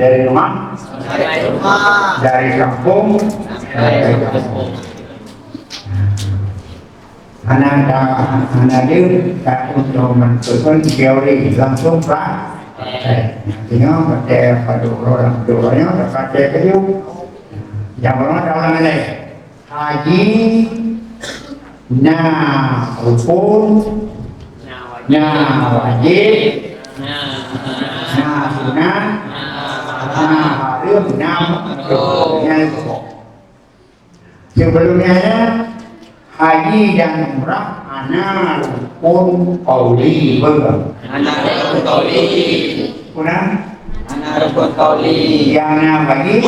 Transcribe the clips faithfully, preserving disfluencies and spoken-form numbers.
Dari rumah? Dari kampung? Dari kampung. Hana ta-, hana deuh tauntoe meunteukan teori, langsung pra-, praktek. Artinya, praktek pada orang, pada orang nyoe, praktek keujeuet. Nyang pertama, tahu lagée. Haji na rukun, na wajéb, na sunat, na hareuem, na makruh. Nyan rukun. Sebelum nyan, haji dan umrah hana rukun qauli, beutôi? Hana rukun qauli. Kurang? Hana rukun qauli. Nyang na bagi?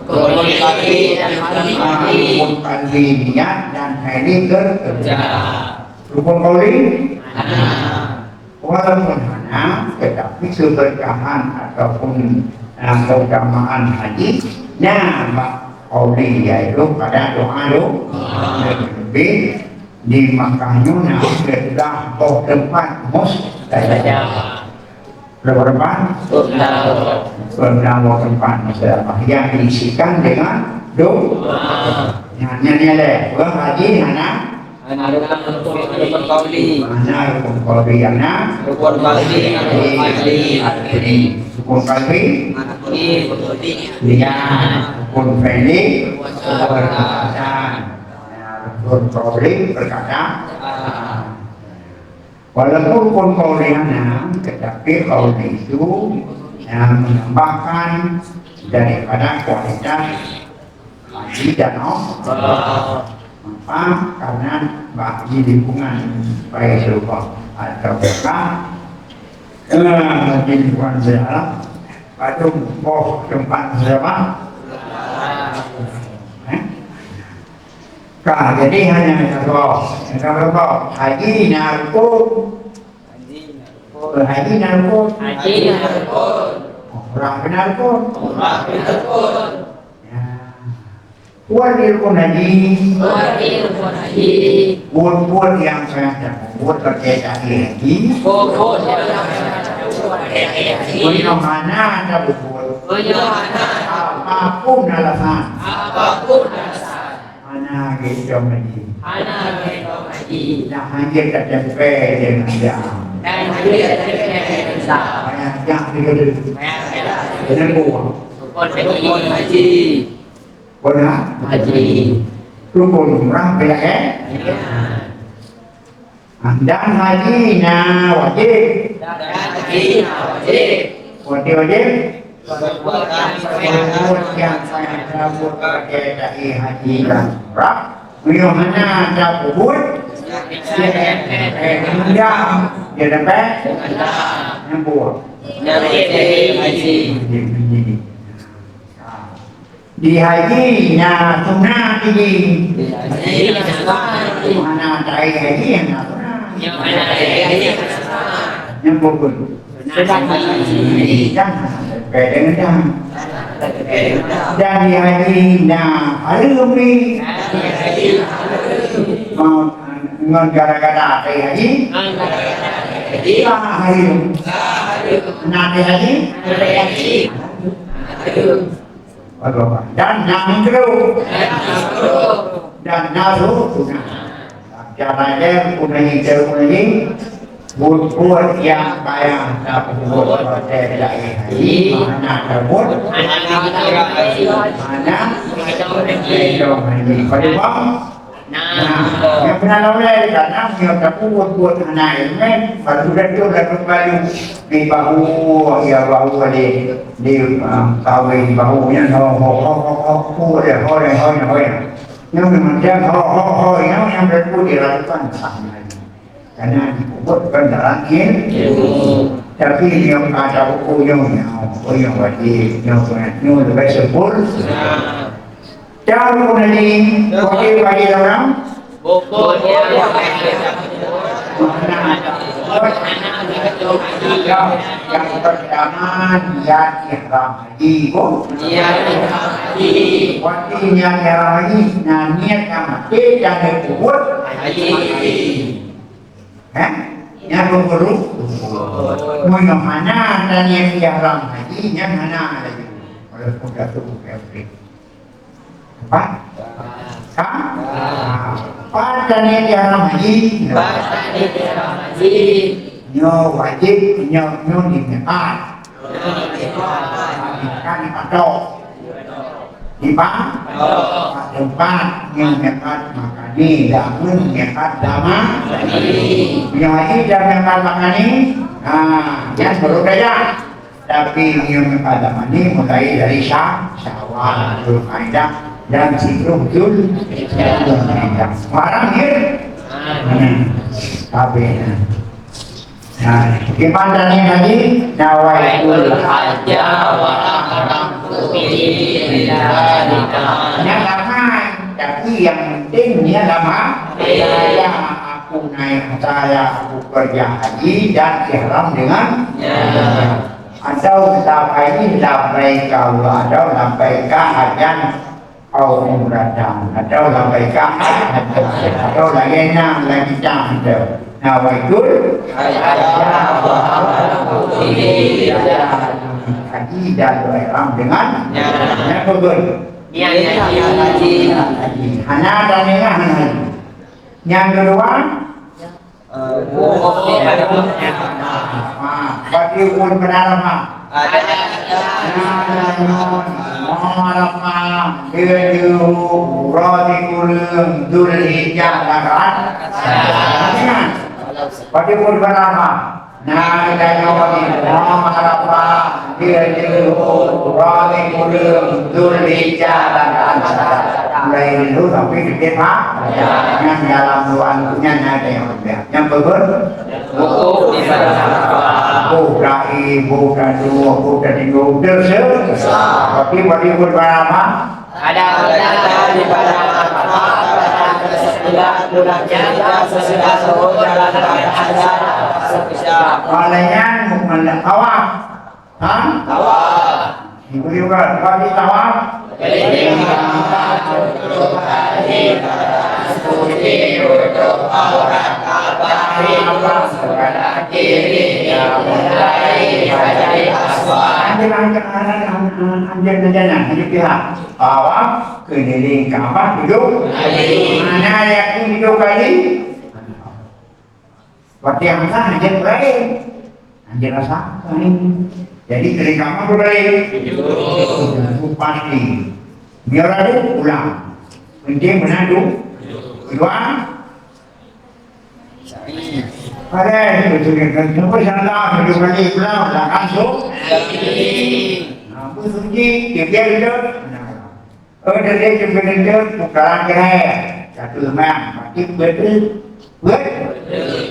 Rukun qalbi dan qalbi. Ah, rukun qalbi, niat, dan fi'li, ker-, kerja. Rukun qauli? Hana. Walaupun hana, tetapi keberkahan ataupun, ah, keutamaan haji, nyan bak qauli, yaitu pada doa, doa. Lebih di Makkah nyoe na sireutôh boh teumpat mustajab. Berapa teumpat? Sireutôh boh teumpat mustajab yang diisikan dengan doa. Nah, nyan, nyan lé, ureueng haji hana? Hana rukun, rukun qauli. Hana rukun qauli, nyang na? Rukun qalbi, rukun fi'li. Rukun qalbi? Niat. Rukun fi'li? Perkataan. Nah, rukun qauli, perkataan. Walaupun rukun qauli hana, tetapi qauli itu, ya, menambahkan daripada kualitas haji dan umrah. Mengapa? Karena bak di lingkungan Baitullah atau Mekah, eh, di lingkungan ziarah, padum boh teumpat ziarah. Eh? Ka, jadi hana saboh. Hana saboh. Haji na rukun. Haji na rukun. Haji na rukun. Haji na rukun. Umrah na rukun. Umrah na rukun. Ya. Buet di rukun haji. Buet di rukun haji. Buet-buet nyang payah tabuet bak tahi haji. Buet-buet nyang payah tabuet bak tahi haji. Meunyoe hana tabuet. Meunyoe hana. Apapun alasan. Apapun alasan. Hana geutông haji. Hana geutông haji. Nah, hana geutempé deungon jam. Dan hana geutempé deungon jam. Payah jak di keudeuh. Payah jak. Beuna buah. Rukun haji. Rukun ha? Haji. Rukun umrah payah, eh? Ya. Dan haji na wajéb. Dan haji na wajéb. Wajéb, wajéb? Perbuatan nyang payah tabuet bak tahi haji dan umrah. Meunyoe hana tabuet, eh, dendam. Dia dapat? Nyang buah. Nyang wajéb haji. Wajéb haji. Di haji na sunat haji. Di haji na sunat haji. Mana tahi haji nyang na sunat. Nyang mana tahi haji nyang na sunat. Nyang bukon. Sunat haji. Dan beda dengan. Dan di haji na hareuem ni. Mau ngon gara-gara tahi haji. Jadi hareuem. Na tahi haji. Hareuem. Dan na makruh. Dan na sunat. Cara dia punai dia punai buet-buet nyang payah tabuet watée tahi haji, mana tabuet, mana tahi haji. Pada bang? Nah, nyang peureulée karena meunyoe tabuet-buet hana ileumèe, baru dah tu dah kembali di bahu, ya bahu di, di, ah, kawin bahu nyan ho ho ho ho ho ho ho ho ho ho. Nyan memang dia ho ho ho nyan yang berlaku di lakukan sah. Karena dibuet bukan dalam ilmu. Tapi nyang ada buku nyang, nyang, oh, nyang wajib, nyang sunat, nyang lebih sempurna. Cara pun ini, bagi, bagi orang. Bukon nyang. Mana ada? Yang, yang pertama, niat ihram haji, bu. Niat ihram haji. Waktu niat ihram haji, nah, niat yang mati, dan yang kubur haji. Hah? Nyan rukun. Meunyoe hana taniet ihram haji, nyan hana laju. Empat? Ka? Empat kali di haram haji. Nyoe wajib, nyoe, nyoe di miqat. Di miqat dipatok. Di pa-, tempat nyoe miqat Makani, Yaman miqat Damam. Nyoe haji dan miqat Makani. Ha, nyan baru daya. Tapi nyoe miqat Damam ni mulai dari Sya-, Syawal, Zulkaidah dan siplôh Zul-, Zulhijjah. Muharram ya? Hmm. Habis. Nah, gimana nih tadi? Nawaitul hajja wa ahramtu bihi lillahi ta'ala. Nyan ramai, tapi yang penting ni lama. Ya, aku naik saya, aku kerja haji dan ihram dengan. Ya. Atau labbaik, labbaik Allah, atau labbaik hajjan au umratan, atau labbaik hajjan, atau lagèe nyan lagèe nyan tu. Nawaitul hajja wa ahramtu bihi, haji dan ihram dengan. Nyan betul. Niat haji. Hana dan niat hana haji. Nyang kedua, Eh, wukuf di Arafah. Ah, berarti wukuf di Arafah. Ada. Nah, Arafah, dia dulu, uroe sikureueng Zulhijjah, kan? Ingat. Berarti wukuf di Arafah. Nah, kita nyoe di Arafah, dia dulu, uroe sikureueng Zulhijjah, kan? Mulai dulu sampai dekat, ha? Yang dalam ruang punya ada yang berbeda. Nyang peubuet? Wukuf di padang Arafah. Buka i, buka dua, buka tiga, buka se-, tapi bagi buat berapa? Ada, ada di padang Arafah, pada tanggal sembilan bulan Zulhijjah, sesudah zuhur dalam keadaan seperti. Oleh nyan, bukan tawaf. Ha? Tawaf. Ibu juga, bagi tawaf. Keliling Ka'bah tujuh kali, suci tutup aurat Ka'bah, pintu sebelah kiri yang mulai Hajaril Aswad. Anjir, anjir, anjir, anjir, anjir, anjir pihak. Tawaf keliling Ka'bah tujuh kali. Mana yakin tujuh kali? Berarti yang sah hanya lain. Hanya rasa lain. Jadi, dari kamar tu lain. Itu pasti. Biar ada pulang. Penting benar tu. Kedua. Ada, betul kan? Kenapa salah? Kedua kali pulang, belakang tu. Nah, apa sunyi? Dia biar dia. Nah. Oh, dari kebenaran putaran gerai. Satu lemah, mati betul. Buat.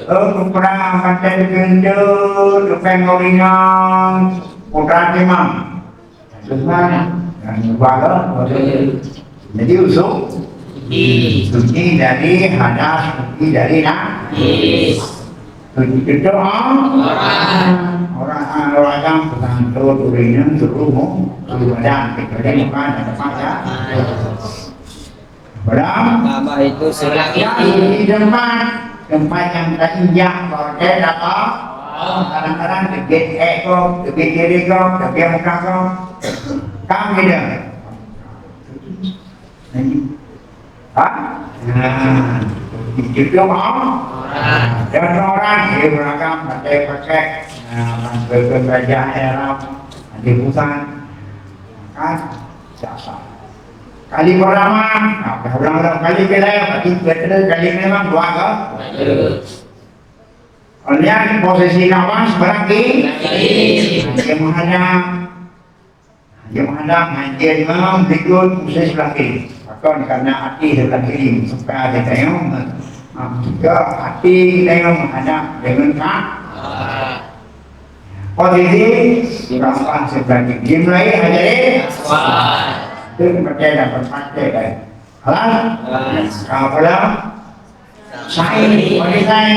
Oh, putaran mata kebenaran, tukang gorengan, putaran timang. Satu lemah, dan dua ke, betul. Jadi, usuk. Suci dari hadas, suci dari najis. Begitu doa. Orang, orang yang pengantul urinnya suruh mu, suruh badan. Jadi bukan ada tempat ya. Berapa? Tambah itu selagi. Yang di tempat, tempat yang terinjak, kalau dia dapat, kadang-kadang tebit eh kau, tebit diri kau, tebit muka kau. Kamu dia. Ha? Nah, itu dia, ha? Dan orang dia beragam pakai-pakai, nah, pakai baju ihram, ada pusat. Kan? Biasa. Kali pertama, nah, ulang-ulang kali kedua, berarti betul kali memang dua ke? Oleh posisi Ka'bah sebelah kiri, dia menghadap. Dia menghadap, dia memang betul posisi sebelah kiri. Bahkan karena hati sebelah kiri, suka dia tengok, ha, juga hati kita yang menghadap dengan Ka'bah. Posisi Ka'bah sebelah kiri. Dia mulai Hajaril Aswad. Itu dipakai dan berpakai, kan? Alah? Alah. Ka'bah. Sa'i, pakai sa'i.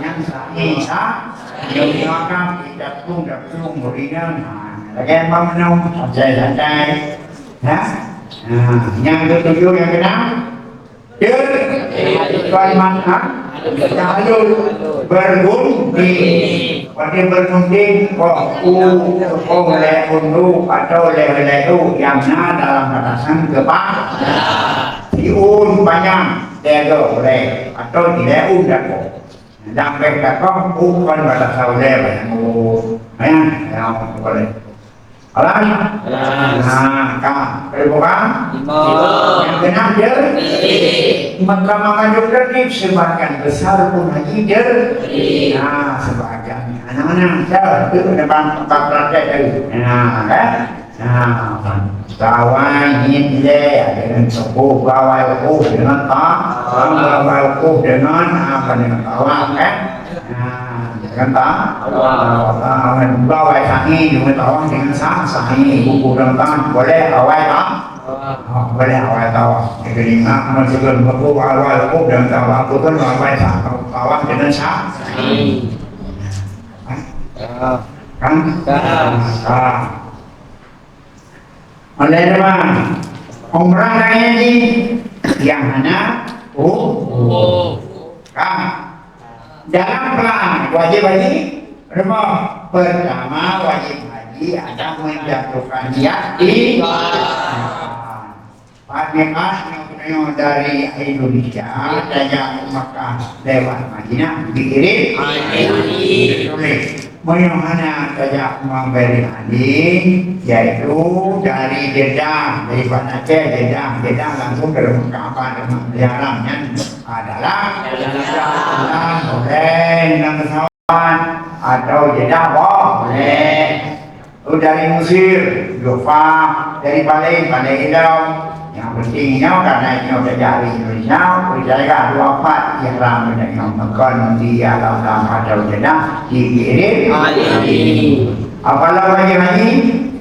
Nyang sa'i, sa-, nyang makan, kita pun dah pun berikan. Ha, lagi yang mau minum, santai-santai. Ha? Ha, yang ketujuh, yang keenam. Ber, kon mat, ha? Tahlul, bergunting. Pada bergunting, koh u, koh lé undu, atau lé-lé u, nyang na dalam batasan keupa-, siun panyang, tiga ulée, atau tiga un dakoh. Lam beh dakoh, u kon batasan ulée panyang u. Panyang, panyang u ulée. Alah? Alah. Nah, ka. Boleh buka? Lima. Nyang keenam je? Maka mengandung tertib sebahagian besar pun haji je. Nah, sebahagian anak-anak. Dah, tu depan empat praktek tadi. Nah, kan? Nah, tawai nyin le dengan tubuh bawai tubuh dengan ta, bawai tubuh dengan apa dengan tawai kan? Nah, dengan ta, tawai sa'i dengan tawai dengan sa, sa'i buku dengan ta, boleh awai ta, oh, boleh awai tawai. Jadi nak masukkan buku awai tubuh dengan tawai, bukan awai sa, tawai dengan sa, sa'i. Kan? Kan? Kan? Oleh sebab umrah dan haji yang hana hu-, ka. Dalam plan wajib haji, rupa pertama wajib haji adalah menjatuhkan niat di Mekah. Nyoe dari Indonesia tajak Mekah lewat Madinah diiring. Tulis. Meunyoe hana tajak memberi alih, yaitu dari Jeddah, dari Banda Aceh, Jeddah, Jeddah langsung ke Mekah, apa dengan Masjidil Haram nyan adalah jalan boleh, dengan pesawat atau Jeddah boleh. Oh, dari Mesir, Jufa, dari Paleng, Paleng Indau. Yang penting nyoe karena nyoe tajak di Indonesia, percaya dua empat ihram benda nyoe. Mekon di alam-alam atau Jeddah, di Irit. Apabila wajib haji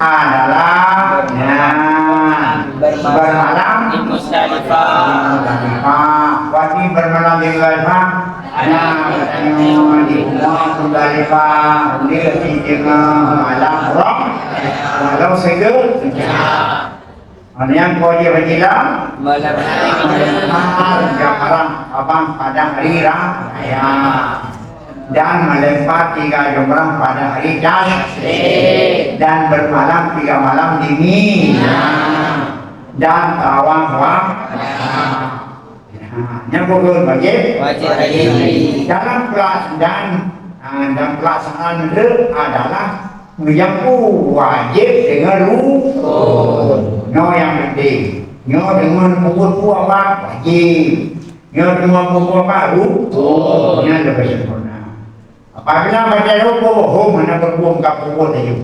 adalah, nah, bermalam di Musdalifah. Wajib bermalam di Musdalifah. Nah, di rumah Musdalifah, dia sijengah malam roh, walau sekejap. Mana yang kau dia berjilam? Malam. Melempar jam malam abang pada hari raya. Dan melempar tiga jumrah pada hari Tasrik. Dan bermalam tiga malam di Mina. Dan tawaf wa-, nah, nyan bukan wajib. Wajib haji. Dalam pelak-, dan, ah, dan pelaksanaan nyan adalah meujampu wajib dengan rukun. Nyoe nyang penting. Nyoe deungon peubuet peue apa? Wajib. Nyoe deungon peubuet apa? Rukun. Nyan leubeh sempurna. Apabila baca rukun, hom hana peubuet ka peubuet laju.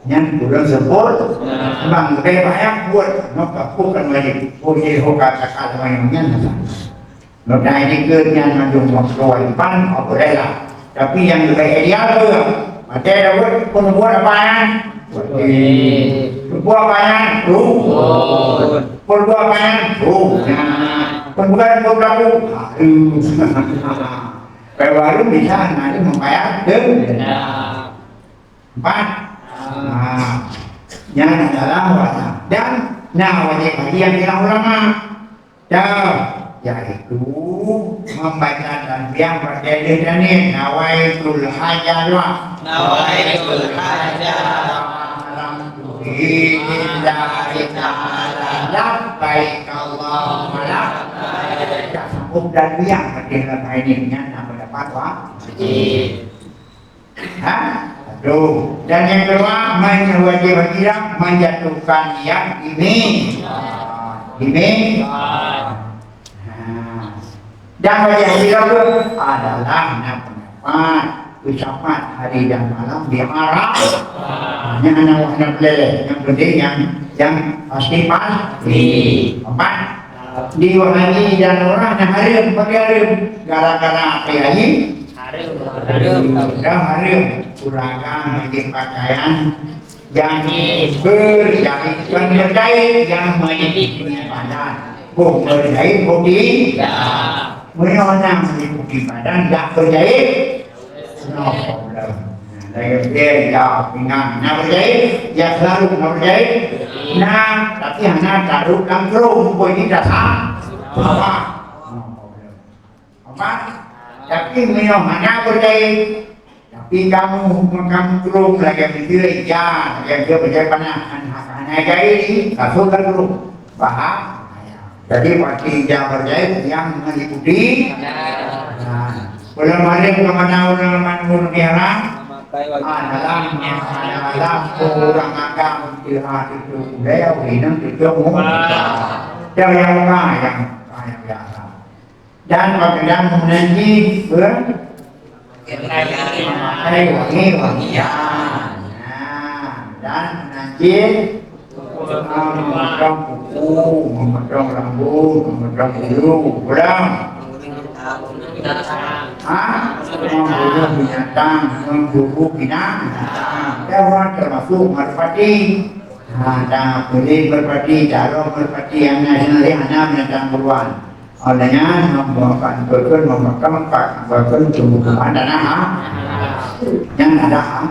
Nyan kurang sempurna. Bang, leubeh baik buet, nyoe ka bukan wajib. Oh, jadi ho ka cakap sama yang nyan. Nyoe dah dikeue nyan mandum kewajiban, oh, boleh lah. Tapi yang lebih ideal tu, macam Daud pun buat apa yang? Pun buat apa yang? Rukun. Pun buat apa yang? Rukun. Nah, pun bukan pun berlaku. Harus. Baru bisa nanti membayar denda. Empat. Nah, nyan adalah wajib. Dan, nah, wajib bagi yang bilang ulama. Dah, yaitu membaca talbiyah berdalil dan niat, nawaitul hajah dua. Nawaitul hajah. Lillahi ta'ala. Labbaik Allahumma labbaik. Tak sanggup talbiyah berdalil dan niat, nyan nak pendapat wajib. Ha? Satu. Dan yang kedua, men-, wajib haji dah menjatuhkan niat di Mi-, di Mi-, ha. Dan wajib haji dah adalah nak pendapat ucapan hari dan malam di Arafah. Hanya anak anak peleleh. Yang penting yang, yang pasti pasti. Empat. Di haji dan umrah na hareuem, bagi hareuem. Gara-gara api haji. Hareuem. Dah hareuem. Urang ka meujeuet pakaian nyang berjahit, bukan berjahit, nyang meujeuet di badan. Boh berjahit, boh di. Meunyoe na meujeuet di badan, dak berjahit. No problem. Lagèe bèe, ya, pingan. Na berjahit, ya, selalu na berjahit. Na, tapi hana taruh dalam krueng, boh ini dasar. Apa? Tapi meunyoe hana beujai, tapi kamu makam krueng lagèe miseue ija, lagèe miseue beujai panah, hana, hana jai, kasut ka krueng. Paham? Jadi pasti ija beujai nyang meuliputi. Nah, ulama laén keu mana ulama ureueng biara? Ah, dalam, dalam ureueng agam itu hati itu beliau hidup itu. Yang, yang, yang biasa. Dan pakaian menanti ber-, memakai wangi-wangian. Nah, dan menanti memotong kuku, memotong rambut, memotong bulu, pulang. Ha? Membunuh binatang, memburu binatang. Dewan termasuk merpati. Ha, dah boleh merpati, calon merpati yang nasional, hana binatang buruan. Oleh nyan, membuahkan beutôi, membuahkan empat, beutôi tumbuh-tumbuhan tanah, ha? Yang ada, ha?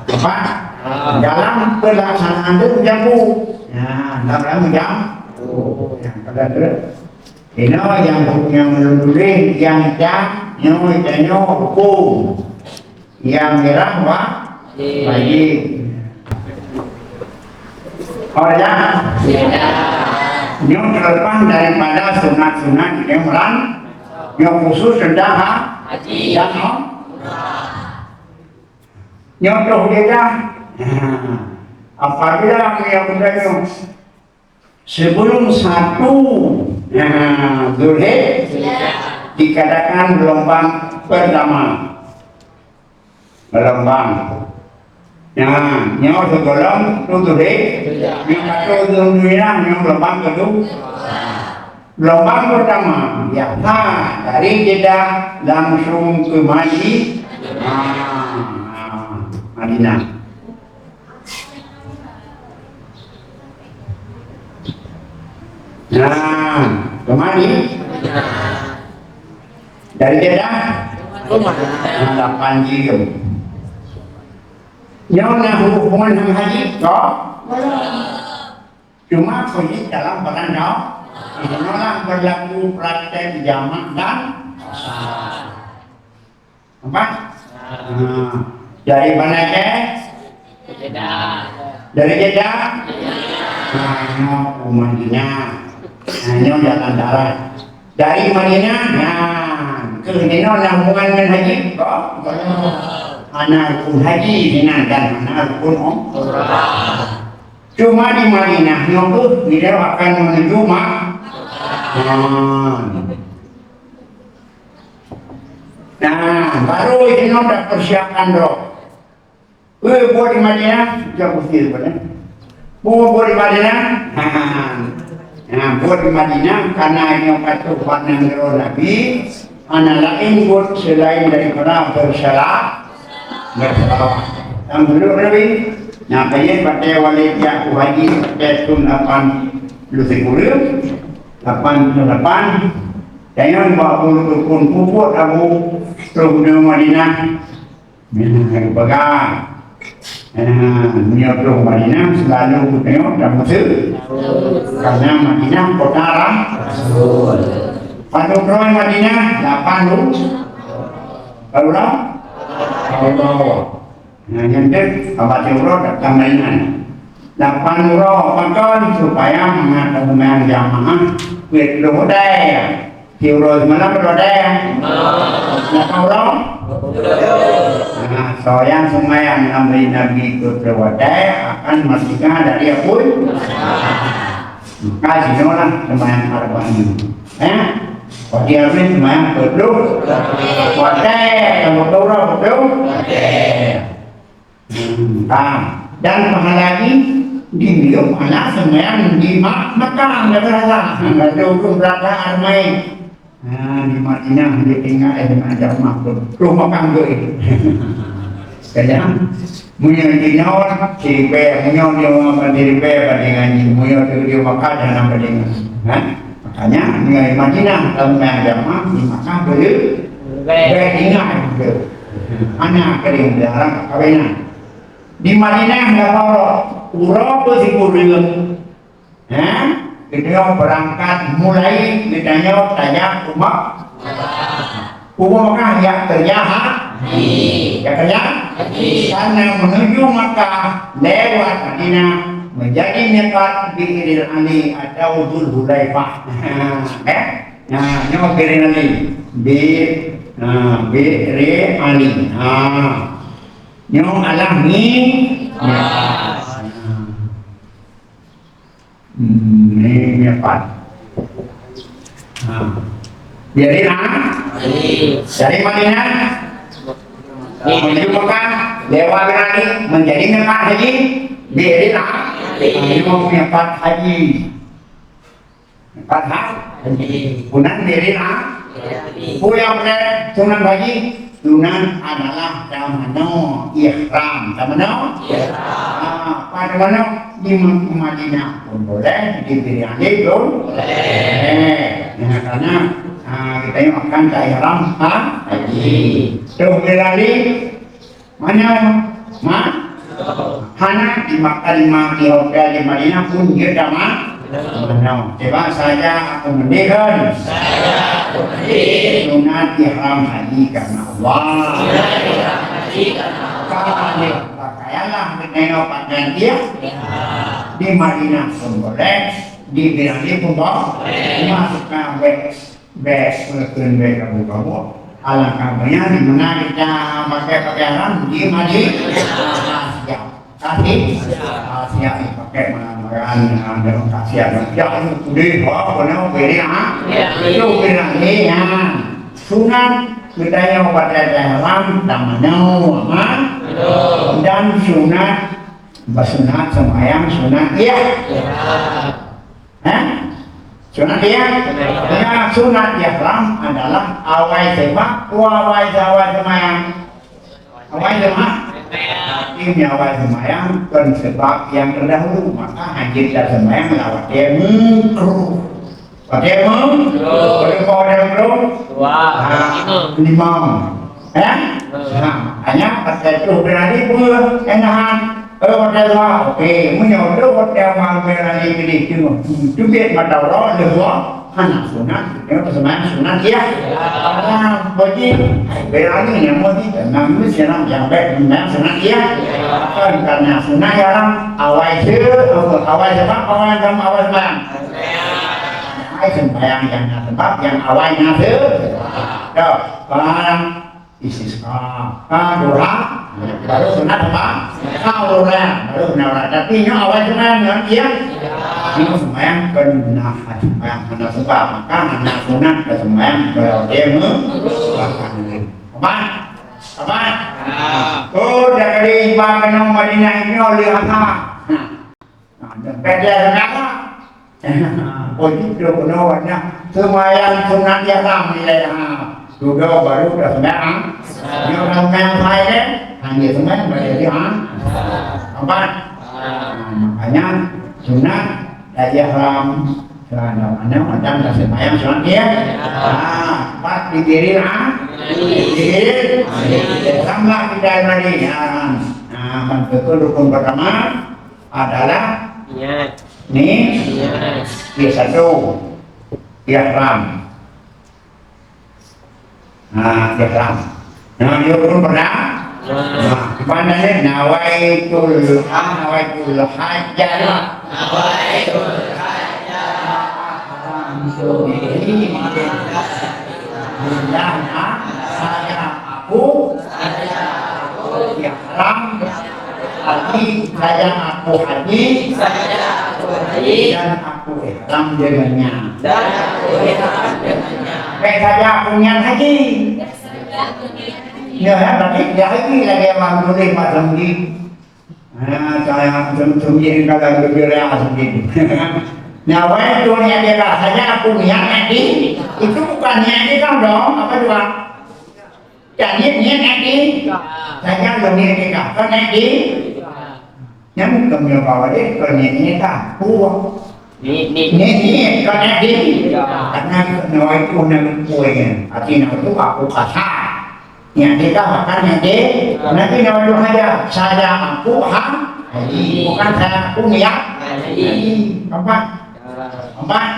Empat. Dalam pelaksanaan tu menjamu. Ya, dalam menjamu. Yang pada tu. Inoe nyang, nyang ulôn tuléh, nyang cam, nyoe tanyoe huköm. Nyang mirah wa-, wajéb. Oh, ya? Nyoe terlepas daripada sunat-sunat nyang lan, nyoe khusus tentang ha-, haji dan um-, nyoe toh dia dah. Nah, apabila nyang muda nyoe Sebelum satu, nah, Zulhijjah dikatakan gelombang pertama. Gelombang. Nah, nyoe sigohlom tu Zulhijjah. Nyoe satu Zulhijjah, nyoe gelombang kedua. Gelombang pertama, biasa dari Jeddah langsung ke Madi-, nah, Madinah. Nah, kemana? Dari Jeddah? Nah, lapan jam. Nyoe na hubungan sama haji, kok? Cuma khusus dalam bulan Ramadan. Inoe lah berlaku praktek jamak dan qasar. Nampak? Nah, dari mana ke? Jeddah. Dari Jeddah? Nah, nyoe ke Madinah. Nah, nyoe jalan darat. Dari Madinah, nah, ke Madinah na hubungan dengan haji? Kok? Ana rukun haji sinan dan ana rukun umrah. Cuma di Madinah nyoe keuh beliau akan menuju Mak-, nah. Nah, baru inoe tapersiapkan droe. Eh, buet di Madinah, jak usir pada. Buet, buet di Madinah, nah, nah, buet di Madinah, karena inoe ka troh bak nanggroe Nabi, hana laén buet selain daripada bersalah, bersalawat. Dan menurut Nabi, nah, kayén pakai walid jak haji pakai thôn lapan puluh sikureueng, lapan puluh lapan, Tanyoe bak buet rukun peubuet Abu troh u Madinah. Nah, geupeugah. Nah, meunyoe troh Madinah, selalu geutanyoe tameuseu-, karena Madinah kota Ra-, Rasul. Padum droe Madinah, lapan ru-, padum droe? Padum droe. Nah, nyan deuh, abah siuroe datang mainan. Lapan uroe pakon supaya mangat teumanyong jamaah peuet ploh watèe. Siuroe seumalam peuet watèe? Lapan uroe? Nah, soe nyang seumayang lam Nabi peuet ploh watèe akan merdeka dari apui. Maka jinoe lah seumayang Arba'in. Eh? Watèe Arba'in seumayang peuet ploh watèe, kamoe tau peuet ploh watèe. Hmm, paham. Dan pahala jih di milék pahala seumayang di Mak-, Makkah, nggak terasa. Nggak ada ureueng berangkat ramai. Nah, di Madinah dia tinggal, eh, dengan jamaah tu. Terus makan tu, eh. Kaya, meunyoe di nyoe, siribèe, meunyoe di nyoe, siribèe bandingan jih. Meunyoe tu di Makkah, jangan bandingan. Ha? Makanya, meunyoe di Madinah, kalau seumayang jamaah, di Makkah, boleh. Baik, ingat. Anak kering dalam kawinan. Di Madinah lapan uroe, uroe peusikureueng. Ha? Geutanyoe beurangkat mulai geutanyoe tajak u Mak-, Pubuh Makkah jak keureuja ha-, jak keureuja haji. Karena menuju Makkah lewat Madinah menjadi miqat Bi'ril Ali atau Dzul Hulaifah. Eh? Nah, nyoe Bi'ril Ali. Bi-, nah, Bi'ril Ali. Ha. Nyoe adalah mi-, miqat. Hmm, ni miqat. Ha. Jadi, ha? Dari Madinah menuju Mekah lewat Bi'ril Ali menjadi miqat haji. Bi'ril Ali. Ini miqat haji. Miqat ha-, haji. Bunan Bi'ril Ali. Peue nyang sunat haji? Sunat adalah tamanoe ihram. Tamanoe? Ihram. Ah, pada mana? Di Ma-, Madinah pun boleh, di Bi'ril Ali pun boleh. Nah, karena, ah, kita ini akan ke ihram, ha? Haji. Tuh, Bi'ril Ali, mana? Ma? Hana di Makkah, di Ma-, di hotel di Madinah pun dia dah ma-, mana? Coba saja aku mendirikan. Sunat ihram haji karena Allah. Sunat ihram haji karena Allah. Kalau pakaianlah, pakaian dia. Di Madinah pun boleh, di Bi'ril Ali pun boleh. Masukkan bek, bek, mungkin bek kamu-kamu. Alangkah baiknya di mana kita pakai pakaian haram di Madinah. Siap. Kasih? Ah, siap dipakai malam-malam, ah, dalam kasihan. Ya, udeh, wah, kena beri, ha? Ya. Itu beri, ha? Sunat, kita yang pada dalam tamanoe, ha? Betul. Dan sunat, bersunat sembahyang sunat, ya. Ya. Ha? Sunat, ya? Sunat. Ya, sunat ihram adalah awai sebab, awai, awai sembahyang. Awai jemaah, tapi awai sembahyang kon sebab nyang terdahulu, maka hana tasembahyang lawat dia mengkru. Pakai mengkru. Pakai power mengkru. Dua. Ha, lima. Lima. Eh? Lima. Ha, hanya pakai tu berani pun enahan. Eh, pakai dua. Okey, meunyoe tu pakai abang berani gede tu. Tu biar mata orang dua. Hana sunat, ya, sembahyang sunat, ya. Karena bagi, ai, berani nyang mesti tenang, mesti nyang, nyang baik, sembahyang sunat, ya. Kan karena sunat, ya, awai se-, awai sebab, awai agama, awai sembahyang. Ai, sembahyang nyang na sebab, nyang awai na se-, dah, barang Istisqa. Ah, duha. Baru sunat apa? Ah, urang. Baru sunat urang. Tapi nyoe awai sunat nyoe, iya? Nyoe sembahyang kena sembahyang kena sebab. Maka hana sunat ke sembahyang berarti me-, bahkan. Apa? Apa? Oh, dari Imam Madinah ini oleh apa? Nah. Nah, dan beda dengan apa? Oh, itu kena warna sembahyang sunat ihram nilai, ha. Sudah baru dah sembahyang. Nyoe dah sembahyang hai kan? Hanya sembahyang berarti, ha. Empat. Nah, makanya sunat dari ihram. Karena mana macam dah sembahyang sunat dia. Ha, empat dikirim, ha. Dikirim. Sama kita tadi. Ha. Nah, kan betul rukun pertama. Adalah niat. Ni? Niat. Ya, satu. Ihram. Nah, ihram. Nah, dia pun pernah? Nah. Nah, mana ni? Nawaitul ha-, nawaitul hajjah. Nawaitul hajjah. Ihram tu. Ini. Nah, nah, saya aku. Ihram. Haji, saya aku haji. Saya aku haji. Dan aku ihram dengannya. Dan aku ihram dengannya. Baik saja aku niat haji. Ya, ya, tapi dia haji lagi orang tulis macam ni. Ah, saya macam sendiri kalau bergerak sendiri. Nyawa itu niat dia saja aku niat haji. Itu bukan niat dia dong, apa juga? Ya, niat, niat, niat di. Saja lo niat di ka. Kon niat di. Nyang kami bawa dia, kon niat, niat ka. Puah. Ni, ni. Niat, niat, kon niat di. Ya. Karena nawa itu nang puai. Artinya itu aku kasar. Niat di ka, makan niat di. Nanti nawa itu saja. Saja aku ha-, haji. Bukan saya aku niat. Haji. Empat. Empat.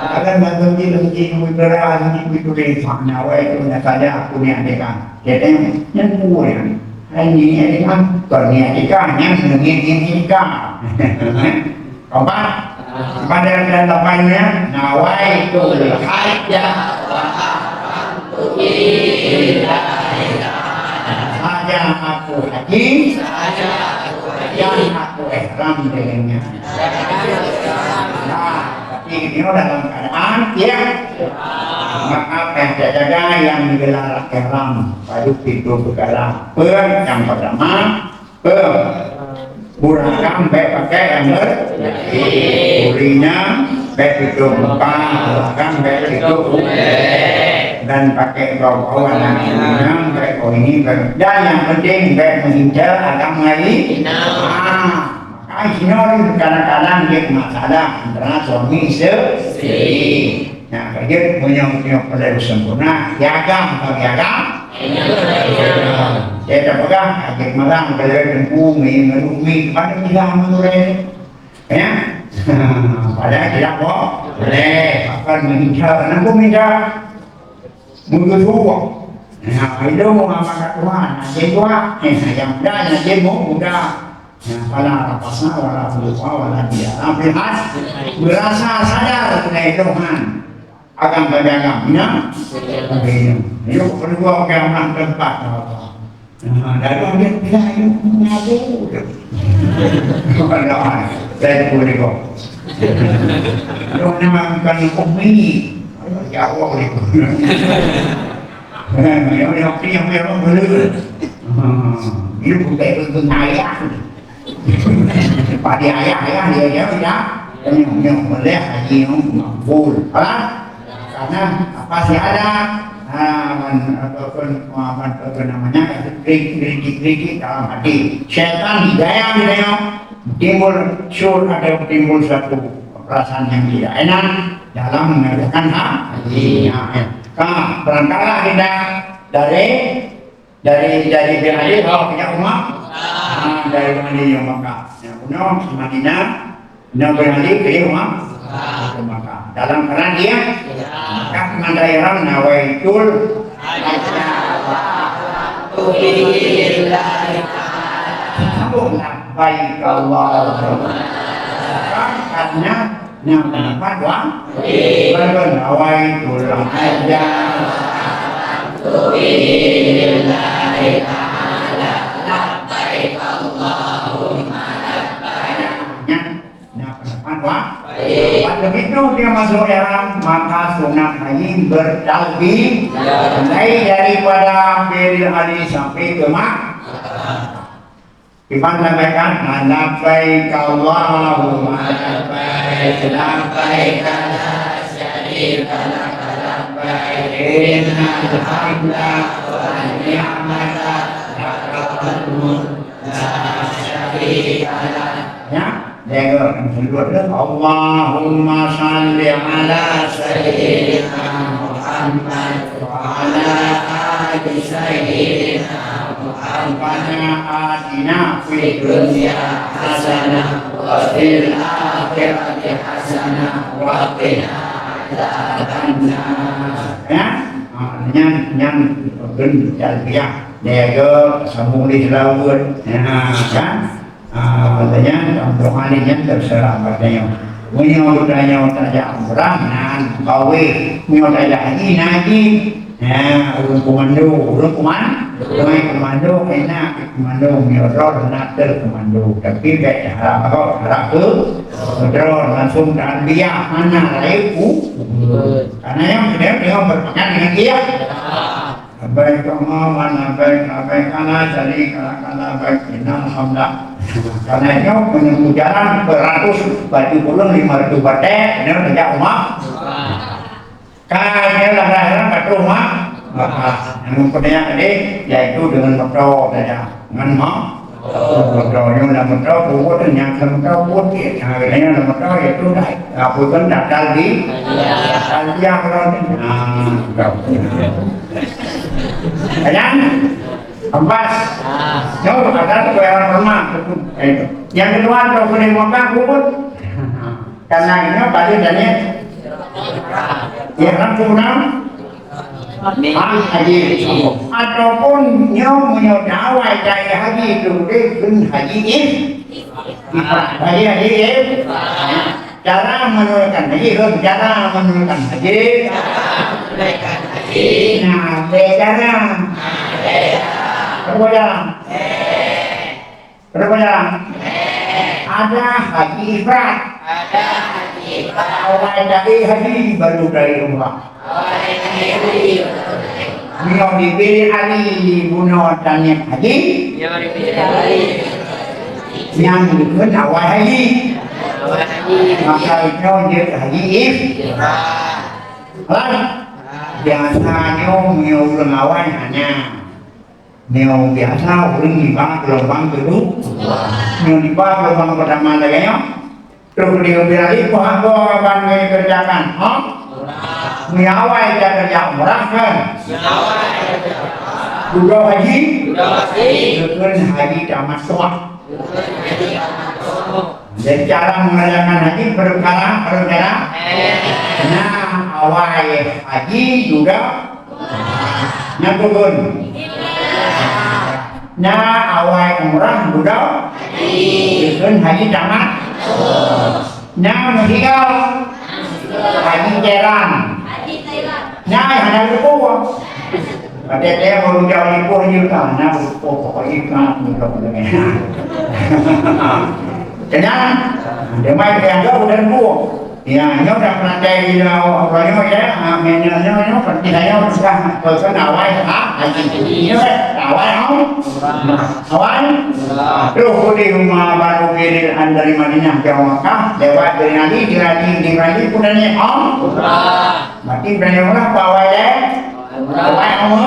Kadang bak teungoh jih, teungoh jih, bui beurah, teungoh jih, bui tuléh, makna awai tu, na saja aku niat deungon. Jadi, nyan buet nyan. Hai niat deungon, kon niat deungon, nyan niat, niat deungon. Kompak? Pada dalam lapannya, nawaitul hajjah wa ahramtu billahi ta'ala. Saja aku haji, dan aku ihram dengannya. Nah, tapi ini dalam keadaan, ya. Maka, eh, jaga yang digelar ihram, pada pintu perkara. Yang pertama, Peue? Burakam bèk pakai nyang ber-, buri nyan bèk tutup muka, burakam bèk tutup udép, dan pakai bau-bau aneuk inong, bèk bau ini, bèk, dan nyang penting bèk meuhinca agam ngai. Ah, makanya sinoe kadang-kadang jadi masalah antara suami isteri. Nah, ka jeuet meunyoe, meunyoe paleng sempurna, ya agam, bagi agam. Ya, tapeugah, ka jeuet malam, ka lheueh teungku, mi, ngeurumi, pada bilang meunurée. Ya? Padahal tidak boleh. Bahkan meuhinca, kenapa meuhinca? Meugeuseuwah. Nah, itu mau amanat Tuhan. Nah, jadi Tuhan. Nah, yang muda, yang jadi mau muda. Nah, fala rafasa wala fusuqa wala jidala fil hajj. Beurasa sadar keunan Tuhan. Agam bagi agam, ya? Yuk, keudua, oke, aman, keempat. Nah, lalu dia bilang, "Ini mengaku." Saya boleh kok. Lu nama bukan umi. Ya Allah, boleh kok. Yang, yang, yang, yang boleh. Ini bukan, bukan ayah. Pada ayah-ayah dia, dia tidak. Nyoe, nyoe, boleh haji nyoe makbul. Alah? Karena apa sih ada? Ah, man, apa pun, apa pun namanya, kritik-kritik dalam hati. Syaitan digaya gitu ya. Timbul syur atau timbul satu perasaan yang tidak enak dalam mengerjakan hak. Iya. Nah, berangkatlah kita dari Dari, dari Bin Ali, oh, ke Umar. Ah, dari Bin Ali yang Makkah. Yang bunoe Madinah, yang Bin Ali ke Umar. Ke Makkah. Dalam keadaan dia, Makkah mandai ram nawaitul. Sambung labbaik Allahumma. Karena Nyang pendapat wa-, walaupun awai tulang aja. Nyang, nyang pendapat wa-, Pada begitu dia masuk ihram, maka sunat haji bertalbiyah. Mulai daripada Biril Ali sampai ke Mak-, Iban labbaik, labbaik Allahumma labbaik, labbaik la syarika laka labbaik, innal hamda wan ni'mata laka wal mulk la syarika lak. Ya, jaga mulut. Allahumma shalli ala sayyidina Muhammad wa ala ali sayyidina Rabbana atina fid dunya hasanah wa fil akhirati hasanah wa qina adzabannar. Ya, ha, nyan, nyan gen talbiyah. Dia ke sambung di selawat. Ya, kan? Ah, katanya, untuk hari nyan terserah katanya. Meunyoe geutanyoe tajak umrah, na kawé. Meunyoe tajak haji, na haji. Nah, ureueng komando, ureueng koman-, ureueng komando, enak komando, meunyoe droe na teuh komando. Tapi bèk harap, harap keu droe, langsung talbiyah, hana rayeuk u-, u-, karena nyang sudah tengok berpegang dengan dia. Labbaik Allahumma labbaik, labbaik la syarika laka labbaik, innal hamda. Karena itu menempuh jalan beratus batu gulung, lima ratus batèe, ini kerja umat. Kaya lah dah batu umat. Maka, yang mempunyai tadi, yaitu dengan motor saja. Ngon mo-, motor nyoe lam motor, peubuet nyan lam motor, buet, ya, nyan lam motor, ya, tu dah. Apa pun dah talbi-, talbiyah kalau ni. Ah, kau. Kan? Empat. Nyoe ada tu yang pertama. Eh, yang kedua, tu boleh makan, peubuet. Karena ini pada tanya. Ihram tu beuna? Ha, haji. Ataupun nyoe meunyoe awai ta-ie haji tu deh kheun haji if-, ifrad. Haji, haji if-, Cara menunaikan haji, kan? Cara menunaikan haji. Nah, lé cara. Berapa jam? Berapa jam? Ada haji ifrad. Awai ta-ie haji, baru ta-ie umrah. Meunyoe di Bilil Ali bunoe taniet haji, nyang dikheun awai haji. Maka inoe jeuet haji if-, Hai. Biasa nyoe meunyoe ureueng awai hana. Nyoe biasa ureueng niba geulumbang keudua. Nyoe niba geulumbang peurtama lagèe nyoe. Trok di ubé hari, peue hak goe ban geukeureujakan, ha? Meunyoe awai takeureuja umrah, kan? Dudoe haji? Dudoe haji. Geukheun haji tamattu'. Jadi, cara mengerjakan haji, peukara, peukara. Nah, awai haji, dudoe Nyan bukon. Nyan awai umrah, dudoe. Bukon haji tamat. Nyan meusigoe. Haji Thailand. Nyan hana lupa. Pada dia baru jauh di pun juga. Nah, lupa pokoknya kan. Kenyang. Dia main dia ada udah lupa. Ya, nyoe dak peurantai di awak nyoe ya, ha, meunyoe nyoe, nyoe, peurantai nyoe sudah peusan awai, ha, haji. Nyoe, awai, ha? Awai? Troh udeh Umrah baru Bilil Ali dari Madinah ke Makkah, lewat dari Nabi, di Nabi, di Nabi pun tanya, ha? Berarti berani orang apa awai, eh? Awai, ha?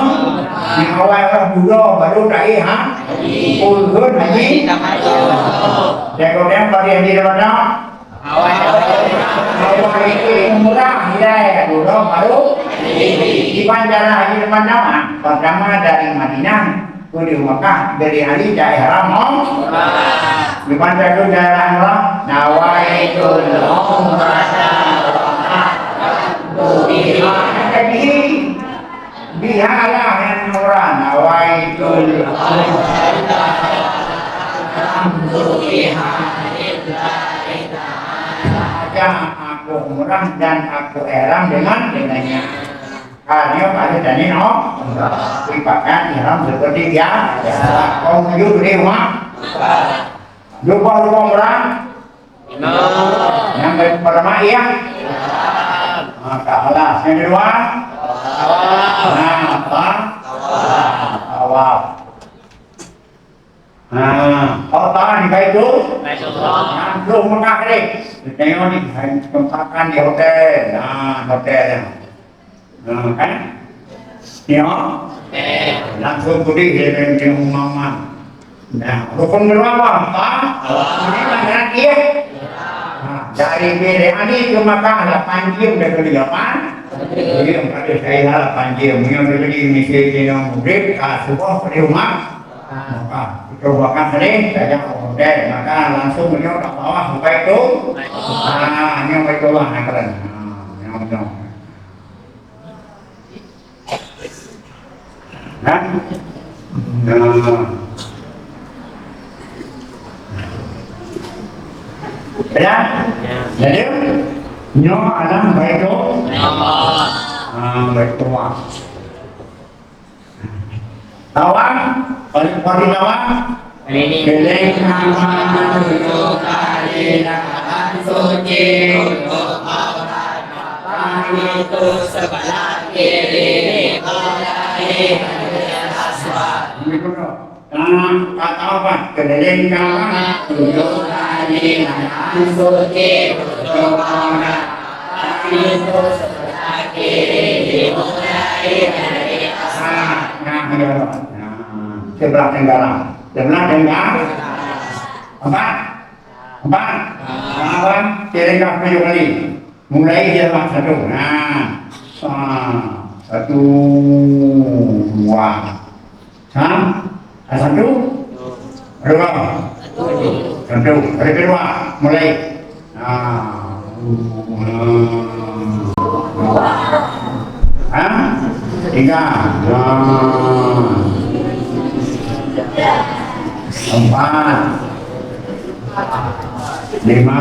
Yang awai orang dulu, baru tak, eh, ha? Pun haji. Jago dia, pada haji dah mana? Awai itu umrah, hidayah dulu, baru diban cara haji teman-teman. Pertama dari Madinah, ke di Mekah, dari Ali, dari haram, umrah. Diban cara daerah umrah, nawaitul umrata wa hajjata. Jadi, Bihalah yang nurah nawaitul Aja aku umrah dan aku ihram dengan dengannya. Hanya pada tadi no, sifatkan ihram seperti biasa. Kau tujuh di rumah. Lupa-lupa umrah. Imam. Yang pertama, iya. Imam. Nah, tak salah. Yang kedua? Tawaf. Nah, apa? Tawaf. Tawaf. Nah, kota di Baitul? Baitullah. Nah, belum Mekah deh. Tengok ni, tempakan di hotel. Nah, hotel. Nah, kan? Ya. Langsung pergi dia dengan Imam Ahmad. Nah, rukun kedua apa? Apa? Ini kan iya. Nah, dari Bele Ali ke Makkah lapan jam dari Yaman. Jadi, empat saya lapan jam. Yang terjadi mesti kena murid, ah, subuh pada umat. Maka, itu bahkan sering saja hotel. Maka langsung beliau tak bawah sampai itu. Ah, ini sampai itu lah, nah, keren. Ah, yang betul. Nah. Nah. Ya? Jadi, nyoe adalah Baitul-, ah, Baitullah. Tawaf, paling pagi tawaf. Keliling Ka'bah tujuh kali, lapan suci untuk aurat. Mata itu sebelah kiri, mulai Hajar Aswad. Nah, kata apa? Keliling Ka'bah tujuh kali, lapan suci untuk aurat. Mata itu sebelah kiri, dimulai dari Aswad. Nah, nah, ya. Nah, sebelah tenggara. Sebelah tenggara. Empat. Empat. Nah, apa? Kira-kira tujuh kali. Mulai dia lah satu. Nah. Ah, satu, dua. Ha? Ah, satu? Dua. Satu. Hari kedua. Mulai. Nah. Tiga. Nah. Empat. Lima.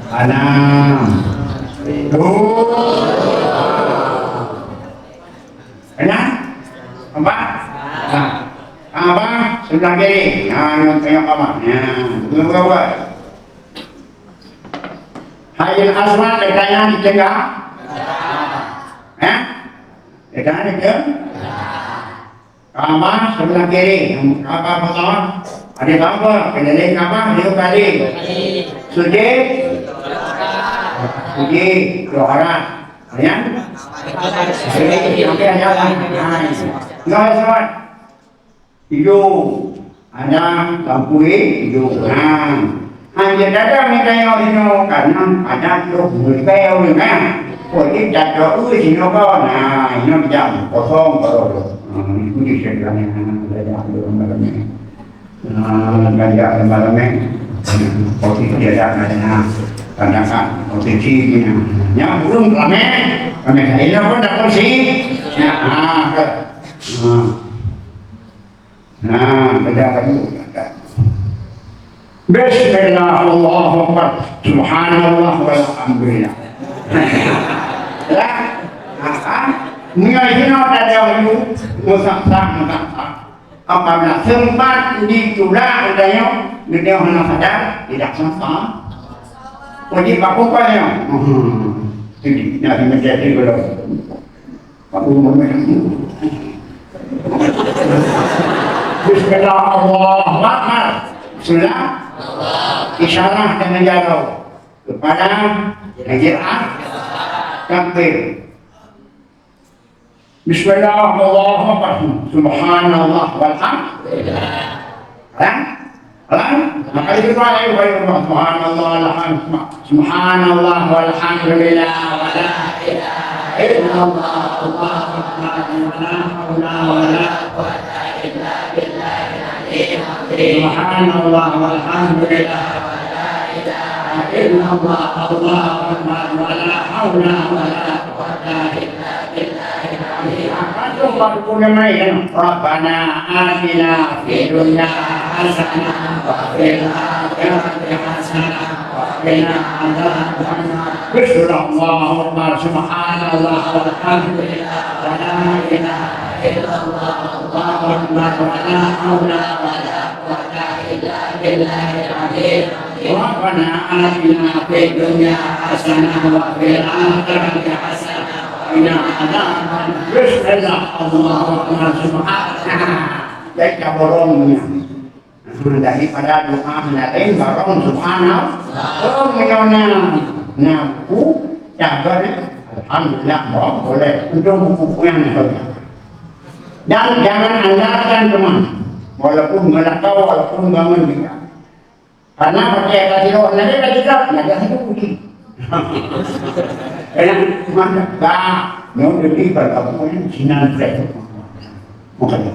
Enam. Tujuh. Kenyang? Empat? Nah. Abah sebelah kiri. Nah, nyoe tengok abah. Nah, buka-buka. Hajar Aswad letaknya di tengah. Ya? Letaknya di tengah. Kaabah sebelah kiri, Kaabah Mutlak. Ada Kaabah, keliling Kaabah, dia kali. Sujud. Sujud, dua rakaat. Ya? Sujud, sampai ada lah. Nah, enggak ada sholat. Tidur. Ada lampu hijau. Ha. Hanya dada mereka yang hino karena ada tu mereka yang memang. Kau ni dada ui sino kau. Nah, ini jam kosong baru. Ha, itu di sebelah ni. Ada tu malam ni. Ha, ada malam ni. Kau ni dia ada ada. Tandakan posisi ni. Yang burung ramai. Ramai. Ini pun dah kursi. Ya, ha. Ha. Nah, beda lagi. Bismillah, Allahu Akbar. Subhanallah, walhamdulillah. Ya. Nah, nyoe sinoe tadi dahulu, musafah, musafah. Apabila sempat ditulak, katanya, dia hana sadar, tidak sempat. Wajib apa-apanya? Hmm. Jadi, nak menjadi belum. Bismillah, Allahu Akbar. Bismillah. Isyarah dengan jaro kepada Hajar Aswad. Takbir. Bismillah, Allahu Akbar. Subhanallah, walhamdulillah. Kan? Kan? Maka itu doa yang baik, Subhanallah, alhamdulillah. Subhanallah, walhamdulillah, wa la ilaha illallah, Allahu Akbar, wa la haula wa la quwwata illa billahil aliyyil azim. Subhanallah, walhamdulillah, wa la ilaha illallah, Allahu Akbar, wa la haula wa la quwwata illa Rabbana atina fid dunya hasanah wa fil akhirati hasanah wa qina adzabannar. Bismillah, Allahu Akbar, subhanallah, walhamdulillah, wa la ilaha illallah, Allahu Akbar, wa la haula wa la quwwata illa billahil aliyyil azim. Rabbana atina fid dunya hasanah wa fil akhirati hasanah wa qina adzabannar. Bismillah, Allahu Akbar, subhanallah. Jadi, kaborong ni. Daripada doa meulaén barong subhanallah. Oh, meunyoe na, na buku, catat, alhamdulillah, barong boleh. Untuk buku yang ni. Dan jangan andalkan teman. Walaupun meulakau, walaupun bangun juga. Karena pakai kaki roh, nanti lagi tak, nanti aku putih. Karena mana? Bah, nyoe demi bergabung sinan saya. Bukan.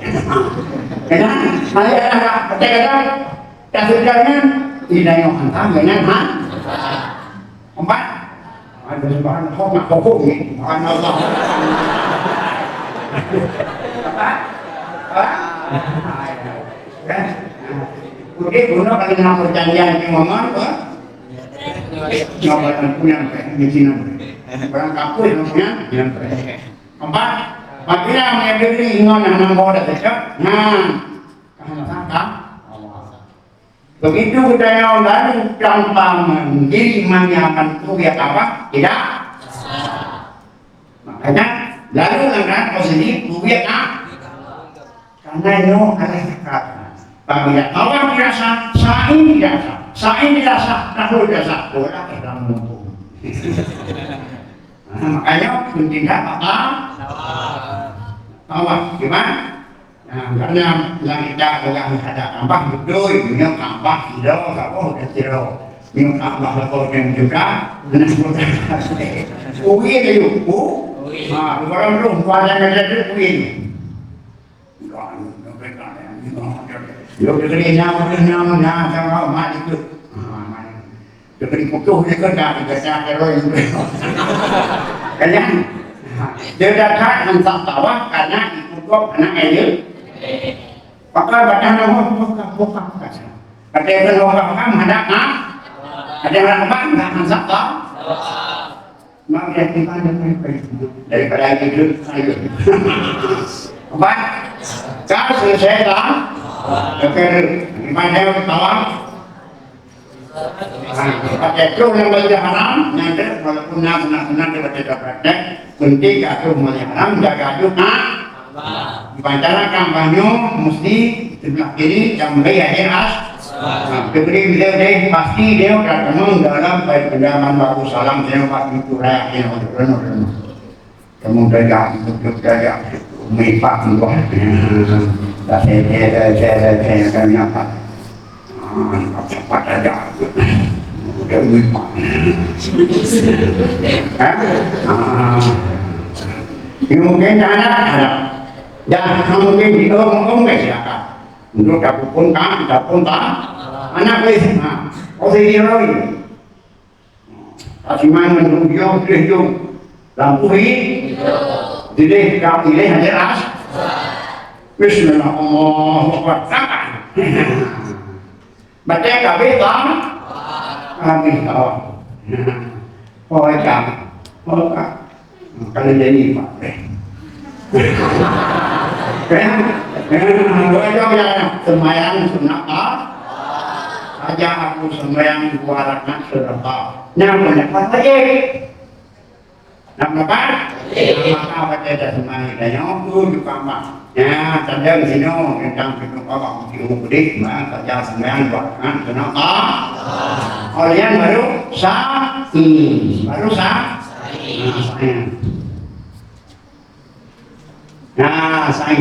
Karena, mari, anak-anak, percaya kan? Tak suka kan? Ini yang hantam, dengan han. Empat. Ada subhanallah, nak hukum ni. Subhanallah. Apa? Apa? Kan? Oke, guna kali dengan perjanjian yang ngomong, apa? Nggak akan punya, apa? Di sini. Barang kampus yang punya, yang punya. Empat, apabila menyadari ingat anak boh dah cocok, nah, karena sangka, Allah. Begitu geutanyoe lalu tanpa mandiri manyaman peue nyang ka, tidak? Makanya, lalu langkah positif peue nyang ka. Karena nyoe adalah zakat. Apabila awak dirasa, sa'i dirasa, sa'i dirasa, tahun dirasa, bola Islam mumpung. Nah, makanya penting apa? Awak, gimana? Nah, karena langit dah pegang kata tambah betul, nyoe tambah kilo, saboh dan kilo. Nyoe tambah lekor dan juga, nah, bukan. Uwi tu, u? Uwi. Ha, orang tu, bukan yang ada tu, uwi. Yo, diberi nama, nama, nama, sama mak itu. Ha, mak itu. Diberi putus dia ke dah, dia dah, dia dah. Kan? Dia dah that han sah tawaf karena ikut kop anak ayah. Pakon batang nama buka buka buka. Kata kan orang kan hadap ha. Ada orang bang tak han sah tawaf. Mak dia tiba dia pergi. Daripada itu ayo. Abang, kau selesai dah. Oke, gimana tawaf? Pakai tu yang baju haram, nyata walaupun nak nak nak dia baca dapat. Penting ka tu mulai haram, jaga tu ha. Di antara kampanye mesti sebelah kiri dan beri air as. Ha, diberi bila deh pasti dia akan teman dalam baik pendaman baku salam dia pasti tu raya dia. Kamu dayah, hidup dayah, melipat dua. Tak saya, saya, saya, saya, saya, saya akan nyapa. Ah, cepat saja. Udah melipat. Hah? Ah. Ini mungkin tak ada, ada. Dah mungkin di om-om ke silakan. Untuk dapur pun kan, dapur pun kan. Anak boleh, ha. Oh, saya dia lagi. Asiman ngon dubiôh pilih jong. Lampu hi. Pilih ka pilih hanya ras. Bismillah, Allahu Akbar. Sangkan. Baca kabeh ta. Habis ta. Oh, ya. Oh, ka. Kalau jadi Pak. Eh, eh, dua jam ya. Sembahyang sunat ta. Aja aku sembahyang dua rakaat sunat ta. Nyang pendapat wajib. Nak pendapat? Maka baca dah sembahyang. Tanya aku juga, Pak. Ya, tanda sini tentang pintu kawak mesti ubedih, maka baca sembahyang dua rakaat sunat ta. Kemudian baru sa'i. Baru sa-, nah, sa'i. Nah, sa'i.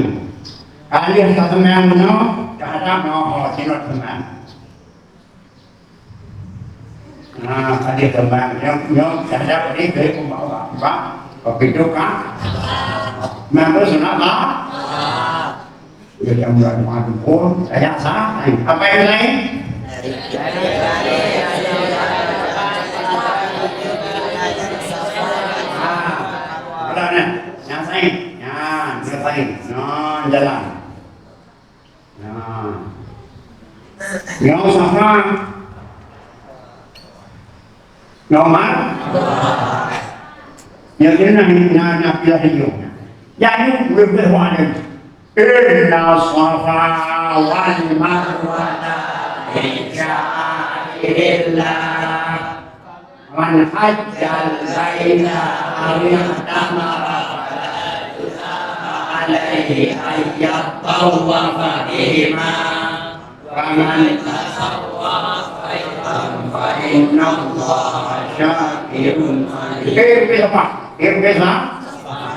Kalau dia tak sembahyang benar, tak ada, oh, oh, sini sembahyang. Nah, tadi tembang nyoe, nyoe, saya tadi ke pembawa, Pak. Begitu kan? Memang sunat, Pak? Ya, yang mula-mula dukung, saya sah. Apa yang lain? Ah, udah, nah. Yang lain. Ya, yang lain. Nah, jalan. Nah. Nyoe Safa. Nyoe Mar-, nyoe keunan na, na pilah hijoe. Jadi, leubeh wadah. Inna Safa wal Marwata min sya'airillah. Man hajjal baita aw i'tamara fala junaha alaihi an yattawwafa bihima. Wa man tatawwa'a khairan fa innallaha syakirun alim. Eh, bukan Safa. Eh, bukan Safa.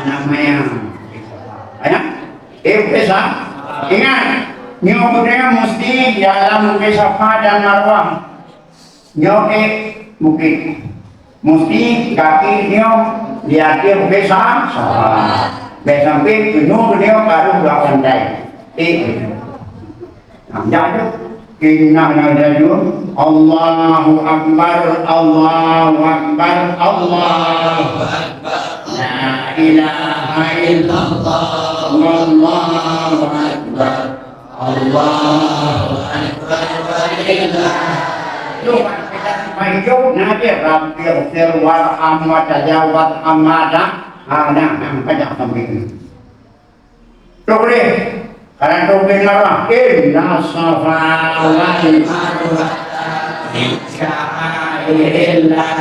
Namanya. Ayah? Eh, bukan Safa. Ingat, nyoe budaya mesti di alam bukit Safa dan Marwah. Nyoe ék bukit. Musti kaki nyoe di ateueh bukét Sa-, Safa. Bèk sampai keunoe nyoe ka rôh dua pantai. Ék. Nah, jak tu. Inna lillahi wa inna ilaihi raji'un. Allahu Akbar, Allahu Akbar, Allahu Akbar. La ilaha illallah, wallahu akbar. Allahu Akbar, walillah. Cuma kita sepanjang nanti rabbir sir warham wa tajawaz amma dah. Ah, nah, nah, banyak sampai ini. Tulis. Karena tulis marah. Inna safa wal marwa min sya'airillah.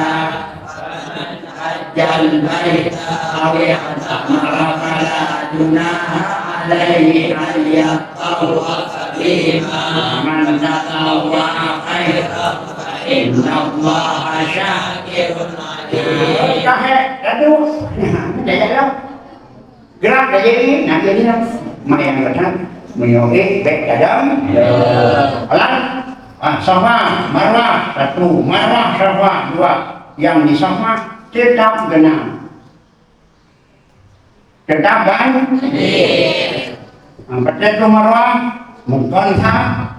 Hajjal baita aw i'tamara fala junaha alaihi an yattawwafa bihima. Man tatawwa'a khairan fa innallaha syakirun alim. Kahek, aduh. Jaya lah. Gerak dah jadi, nak jadi lah. Mak yang kata, menyogek bek dalam. Alah. Ah, Safa, Marwah, satu. Marwah, Safa, dua. Yang di Safa tetap genang. Tetap kan? Yang pertama tu Marwah, mungkin sah.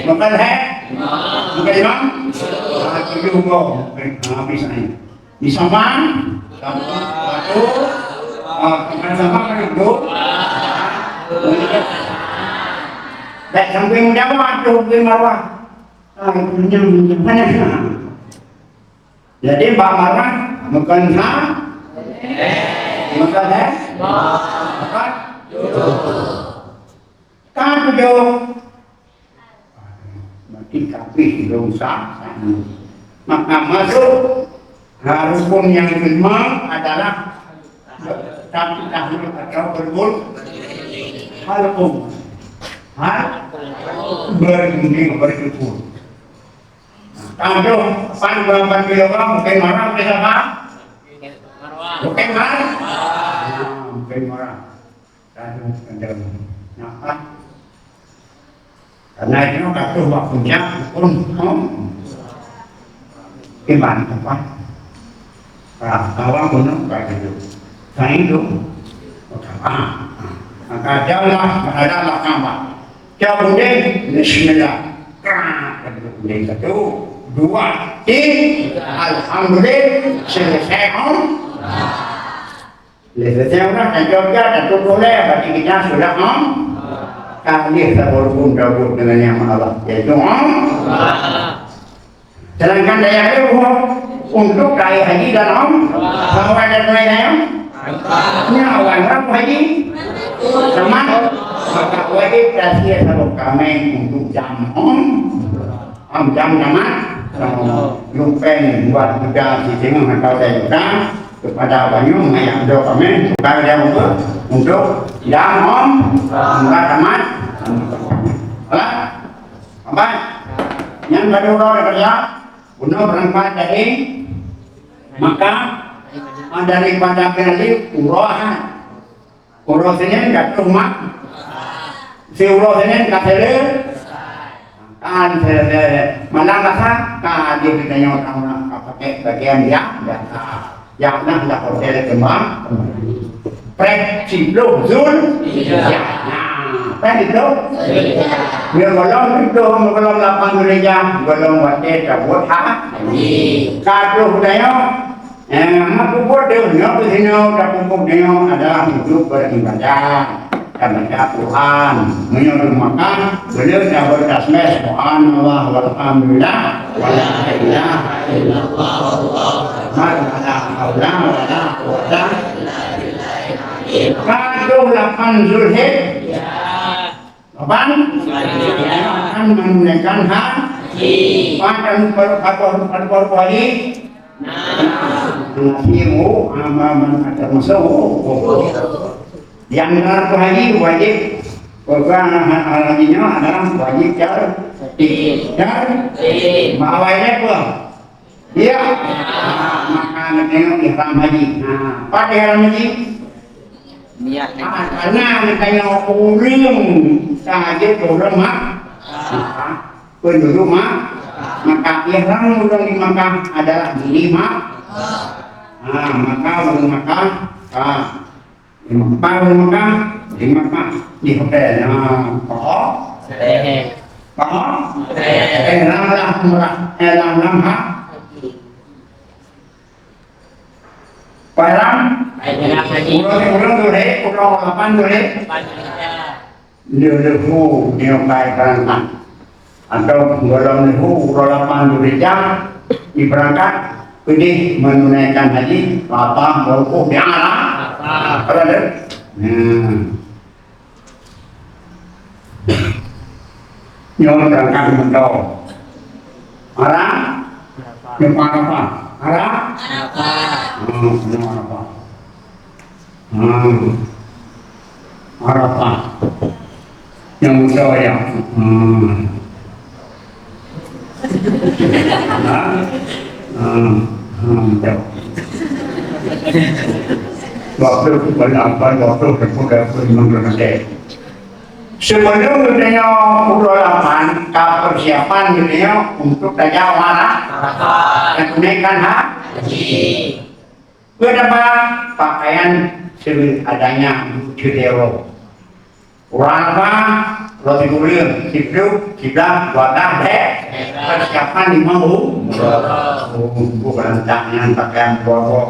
Mungkin he? Mungkin imam? Ah, tujuh gol. Ah, habis ni. Di Safa, Satu, satu. Ah, bukan sama kan itu? Baik, sampai muda mah tu, sampai marwah. Ah, itu yang, yang mana? Jadi, bak marwah, bukan ha? Bukan ha? Bukan? Ka tujoh. Berarti kabeh dosa. Maka masuk, ha, rukun yang kelima adalah satu tahlil atau berkul-, halqum. Hal berunding, bersyukur. Tanjong pan bulan pan kilo orang, bukan marah, bukan apa? Bukan marah. Ah, bukan marah. Tanjong, tanjong. Nah, ah. Karena itu katuh bak puncak pun, oh. Iman apa? Ah, awak pun tak itu. Saya itu. Ah, ah. Maka jalanlah menghadaplah Ka'bah. Cok undeng, bismillah. Krak, undeng satu, dua, tiga. Alhamdulillah, selesai, om. Selesai umrah, dan Jogja, dan tutup leh, berarti kita sudah, om. Kali sabar pun gabung dengan yang Allah, yaitu, om. Sedangkan dayah ilmu untuk dayah haji dan om, bahwa ada dua dayah. Nyawa orang haji, teman, maka wajib kasih satu kameng untuk jam om, om jam tamat, lupen buat muda si tengah atau saya juga kepada banyu mayak do kameng, bukan dia untuk, untuk jam om, bukan tamat. Alah? Apa? Yang baru orang kerja, bunoe berangkat dari Makkah, ah, daripada Bali, uroe Ahad. Uroe Senin ka troh Mak-, si uroe Senin ka sele-, kan sele-, malam Selasa, ka di tanyoe orang ka pakai bagian dia, biasa. Yang nah dah hotel kembang, kembali. Prek siplôh Zul Hijjah. Nah, prek siplôh. Dia golom siplôh, golom lapan Zul Hijjah, golom watèe tabuet ha-, haji. Ka troh tanyoe, eh, mak kubur deuh nyoe, keu sinoe, tapupuk nyoe adalah untuk beribadah. Tabaca Quran. Meunyoe di Makkah, beuleuen tabaca tasbih, subhanallah, walhamdulillah, wala ilaha illallah, wallahu akbar, wala haula wala quwwata illa billah. Ka troh lapan Zulhijjah. Lapan? Akan menunaikan haji. Pada per-, pada per-, pada per-, haji. Nah, haji mu, amal man termasuk. Yang dalam haji wajib, orang haji nyoe adalah wajib jar-, jar-, bahwa ini apa? Iya. Maka nak tengok ihram haji. Nah, apa ihram haji? Niat. Ah, karena nak tengok ureueng sahaja ureueng Mak-, Makkah. Penduduk Mak-, Makkah. Ihram ureueng di Makkah adalah di Mak-, ah, maka ureueng Makkah, ah, Di Mekah, di Mekah, di Mekah, di hotel. Nah, paham? Paham? Eh, lam lah murah. Eh, lam, lam ha. Paham? Urang, urang tu deh, urang lapan tu deh. Leuh-leuhu nyoe kai beurangkat, atau gohlom leuhu uroe lapan Zulhijjah jibeurangkat keudeh meununaikan haji, Arafah, meuwukuf di Arafah. Arafah. Kalau ada, nah. Nyoe beurangkat meuntong. Arafah. Nyoe Arafah. Arafah. Arafah. Hmm, nyoe Arafah. Hmm. Arafah. Nyang muda ya. Hmm. Ha? Hmm. Hmm. Waktu berlapan, waktu berkuda pun menggerak. Sebelum geutanyoe uroe lapan, ka persiapan geutanyoe untuk tajak Arafah. Dan tunaikan haji. Peue taba pakaian seadanya ceudewo. Urang Arafah, roti gureueng, siplôh, siblaih, dua blah, deh. Persiapan limong ru-, ru-, buku rancak nyan pakaian dua boh.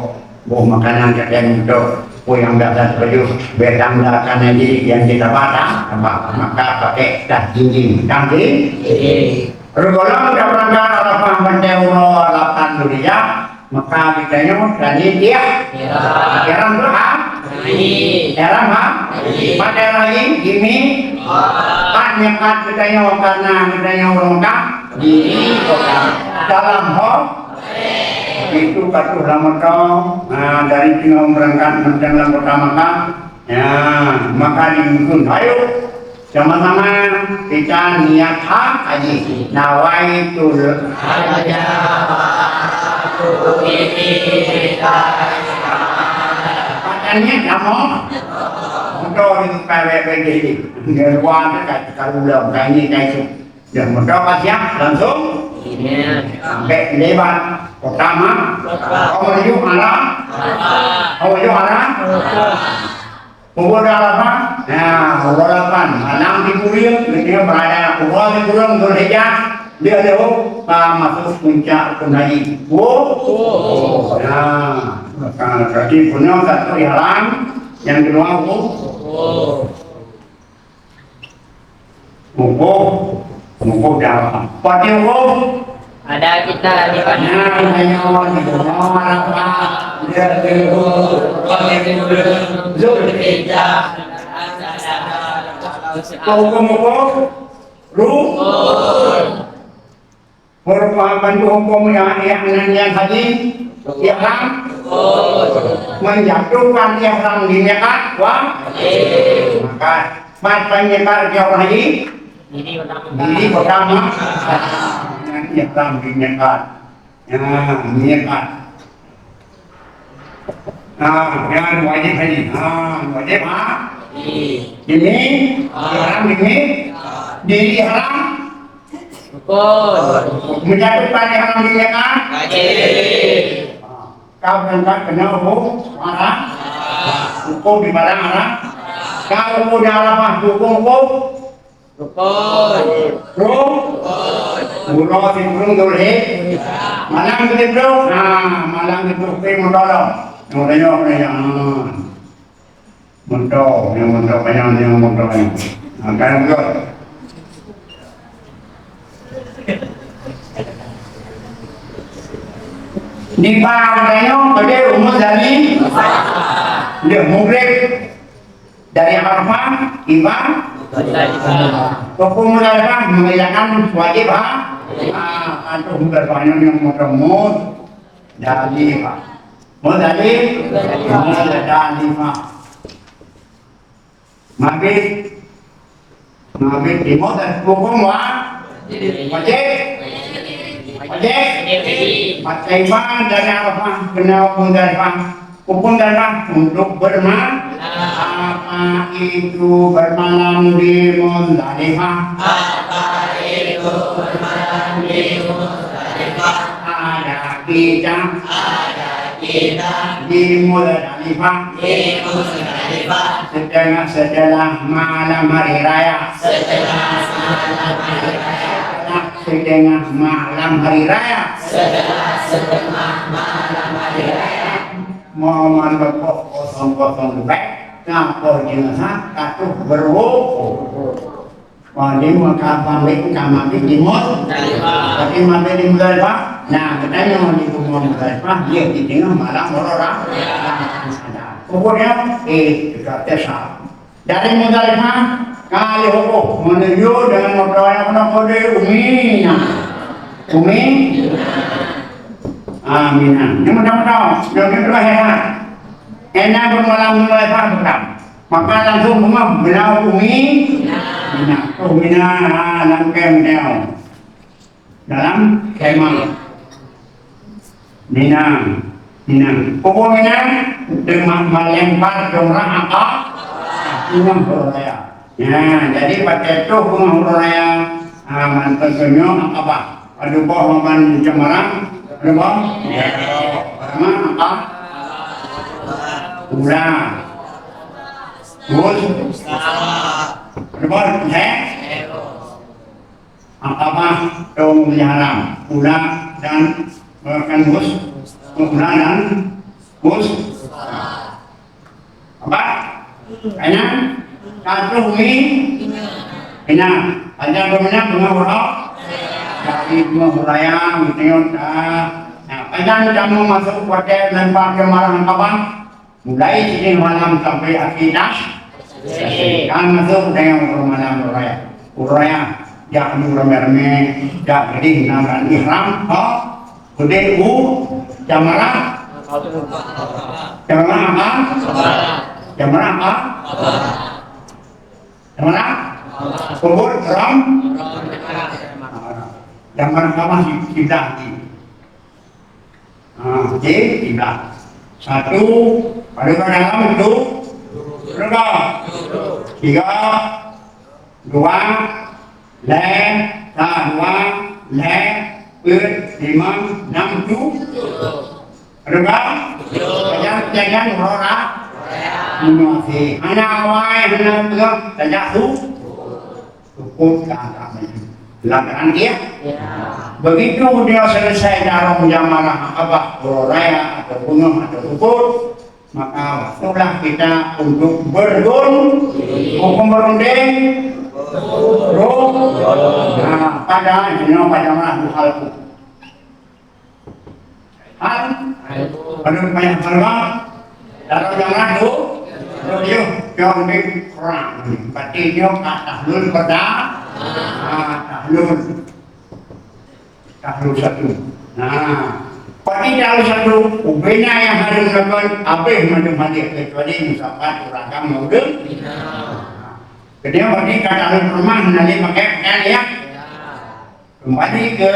Boh makanan kakém untuk peue nyang biasa teupajoh, bèk tanda kana jih nyang jitaba, taba, maka pakai tas jinjing. Tam jih? Jih. Reugolom tabeurangkat Arafah bantée uroe lapan Dzulhijjah, maka geutanyoe tani tiah. Tiah. Tiah ram tu ha? Haji. Tiah ram ha? Haji. Pat tiah ram haji? Di Mi-, pat miqat geutanyoe, karena geutanyoe ureueng Mekah? Di Mekah. Dalam ho? Itu ka troh lam meutoe, nah, dari teungoh beurangkat mantong lam kota Makkah. Ya, maka diuntun, ayo sama-sama kita niat ha-, haji. Nawaitul hajja wa aradtu bihi. Pakon niat kamoe? Meutoe di pawek-pawek di luar ka, ka ulang, ka ini, ka itu. Dah meudoa siap langsung. Amin. Sampai lebat kota Mak-, Kota. Kau menuju arah? Kau menuju arah? Kubur Arafah. Nah, kubur Arafah. Malam di Kuring, ketika berada kubur di Kuring, Zulhijjah, dia lewat, ah, masuk puncak rukun haji. Wow. Wow. Nah, berarti punya satu ihram, yang kedua wukuf. Wow. Wukuf, wukuf di Arafah. Pakai wukuf? Ada kita di mana? Nah, hanya di Arafah. Dia tu, pakai wukuf. Zulhijjah. Apa hukum wukuf? Ru-, Merupakan hukum yang, yang, yang haji, ihram, menjatuhkan ihram di miqat, wa-, maka, maka miqat di orang haji, diri pertama, ihram di miqat. Ya, miqat. Ah, yang wajib haji. Ah, wajib ha? Ini haram ini. Di haram. Betul. Menjatuhkan yang haram ini kan? Wajib. Kau berangkat kena hukum haram. Hukum di barang haram. Kau hukum di Arafah, hukum, hukum. Rukun. Ru-, Rukun. Uroe sikureueng Zulhijjah. Malam ketujuh. Nah, malam ketujuh pi meudoa. Nyang tanyong, nyang tanyong. Meudoa, nyang meudoa panyang, nyang meudoa panyang. Nah, kan beutôi. Di bawah tanyong, pada umur dari, dia mugrib. Dari Arafah, iban, Muzdalifah. Hukum Muzdalifah mengerjakan wajib ha-, ha, untuk Muzdalifah yang, yang mutamud, Muzdalifah. Muzdalif-, Muzdalifah. Mabit, mabit di Muzdalifah. Hukum wa-, wajib, wajib. Pakai iban dari Arafah, kena Muzdalifah. Hukum dalam untuk berma-, apa itu bermalam di Muzdalifah? Apa itu bermalam di Muzdalifah? Ada kita. Ada kita. Di Muzdalifah. Di Muzdalifah. Setengah setelah malam hari raya. Setelah malam hari raya. Setengah malam hari raya. Setelah setengah malam hari raya. Momen lepoh kosong-kosong leubeh, na poh jeuneuha ka troh beuruwoe. Wah, di Mekah pamit ka mabit di Muz-, tapi mabit di Muzdalifah. Nah, geutanyoe di rumoh Muzdalifah, dia di teungoh malam uroe Ra-, Ramadhan. Kemudian, eh, juga tesa. Dari Muzdalifah ka lheueh wukuf menuju dengan moto nyang peunoh kode u Mina. U Mi-, ah, Mina. Nyang moto-moto, nyang keudua Hira. Hira bermalam di Muzdalifah bukan. Maka langsung beungoh beulau u Mi-, Mina. U Mina, ah, lam kem dia. Dalam kemah. Mina, Mina. Pokok Mina, teuma melempar jumrah Aqabah. Beungoh uroe raya. Ya, jadi pakai troh beungoh uroe raya, ah, mantong nyoe Aqabah. Padub boh ban ceumarang, padub boh? Ya. Pertama Aqabah. Ula. Terus? Padub boh? Ya. Aqabah, tong di haram. Ula dan, eh, kan bus. Ula dan Mus. Apa? Kanyang? Satu mi? Kanyang. Panjang dua menit, dua orang. Jadi, dua orang yang, gitu, ya. Nah, panjang kamu masuk kuarter dan pakai marah kapan? Mulai Senin malam sampai akhir nas. Kan masuk dengan ureueng malam uraya. Uraya, jak nu ramé-ramé, jak geudeh nan ran ihram, ha? Geudeh u jamarah. Jamarah apa? Jamarah apa? Jamarah? Kubur ram? Jamarah apa sih? Kiblat ni. Ha, okey, tiga. Satu, pada dalam tu, dua, tiga, dua, lhèe, sa, dua, lhèe, peuet, limong, nam, tu. Pada? Jangan, jangan, rora. Menua si. Hana awai, hana pegang, tajak tu. Cukup dah, dah. Pelanggaran dia. Ya. Begitu dia selesai dalam jamarah Aqabah, Uroe Raya atau Bunoh atau Uhud, maka waktulah kita untuk bergun. Hukum berunding. Roh. Nah, pada, you know, pada mana hal tu? Hai. Padum payah balwa. Dalam jalan tu, tu dia, dia ambil perang. Berarti dia kat tahlul pada, ah, tahlul. Tahlul satu. Nah, berarti tahlul satu, ubena yang harus melakukan habis mandum hadis kecuali musapat uragam maudud. Kemudian berarti kat tahlul permah, nanti pakai pakaian ya. Kembali ke,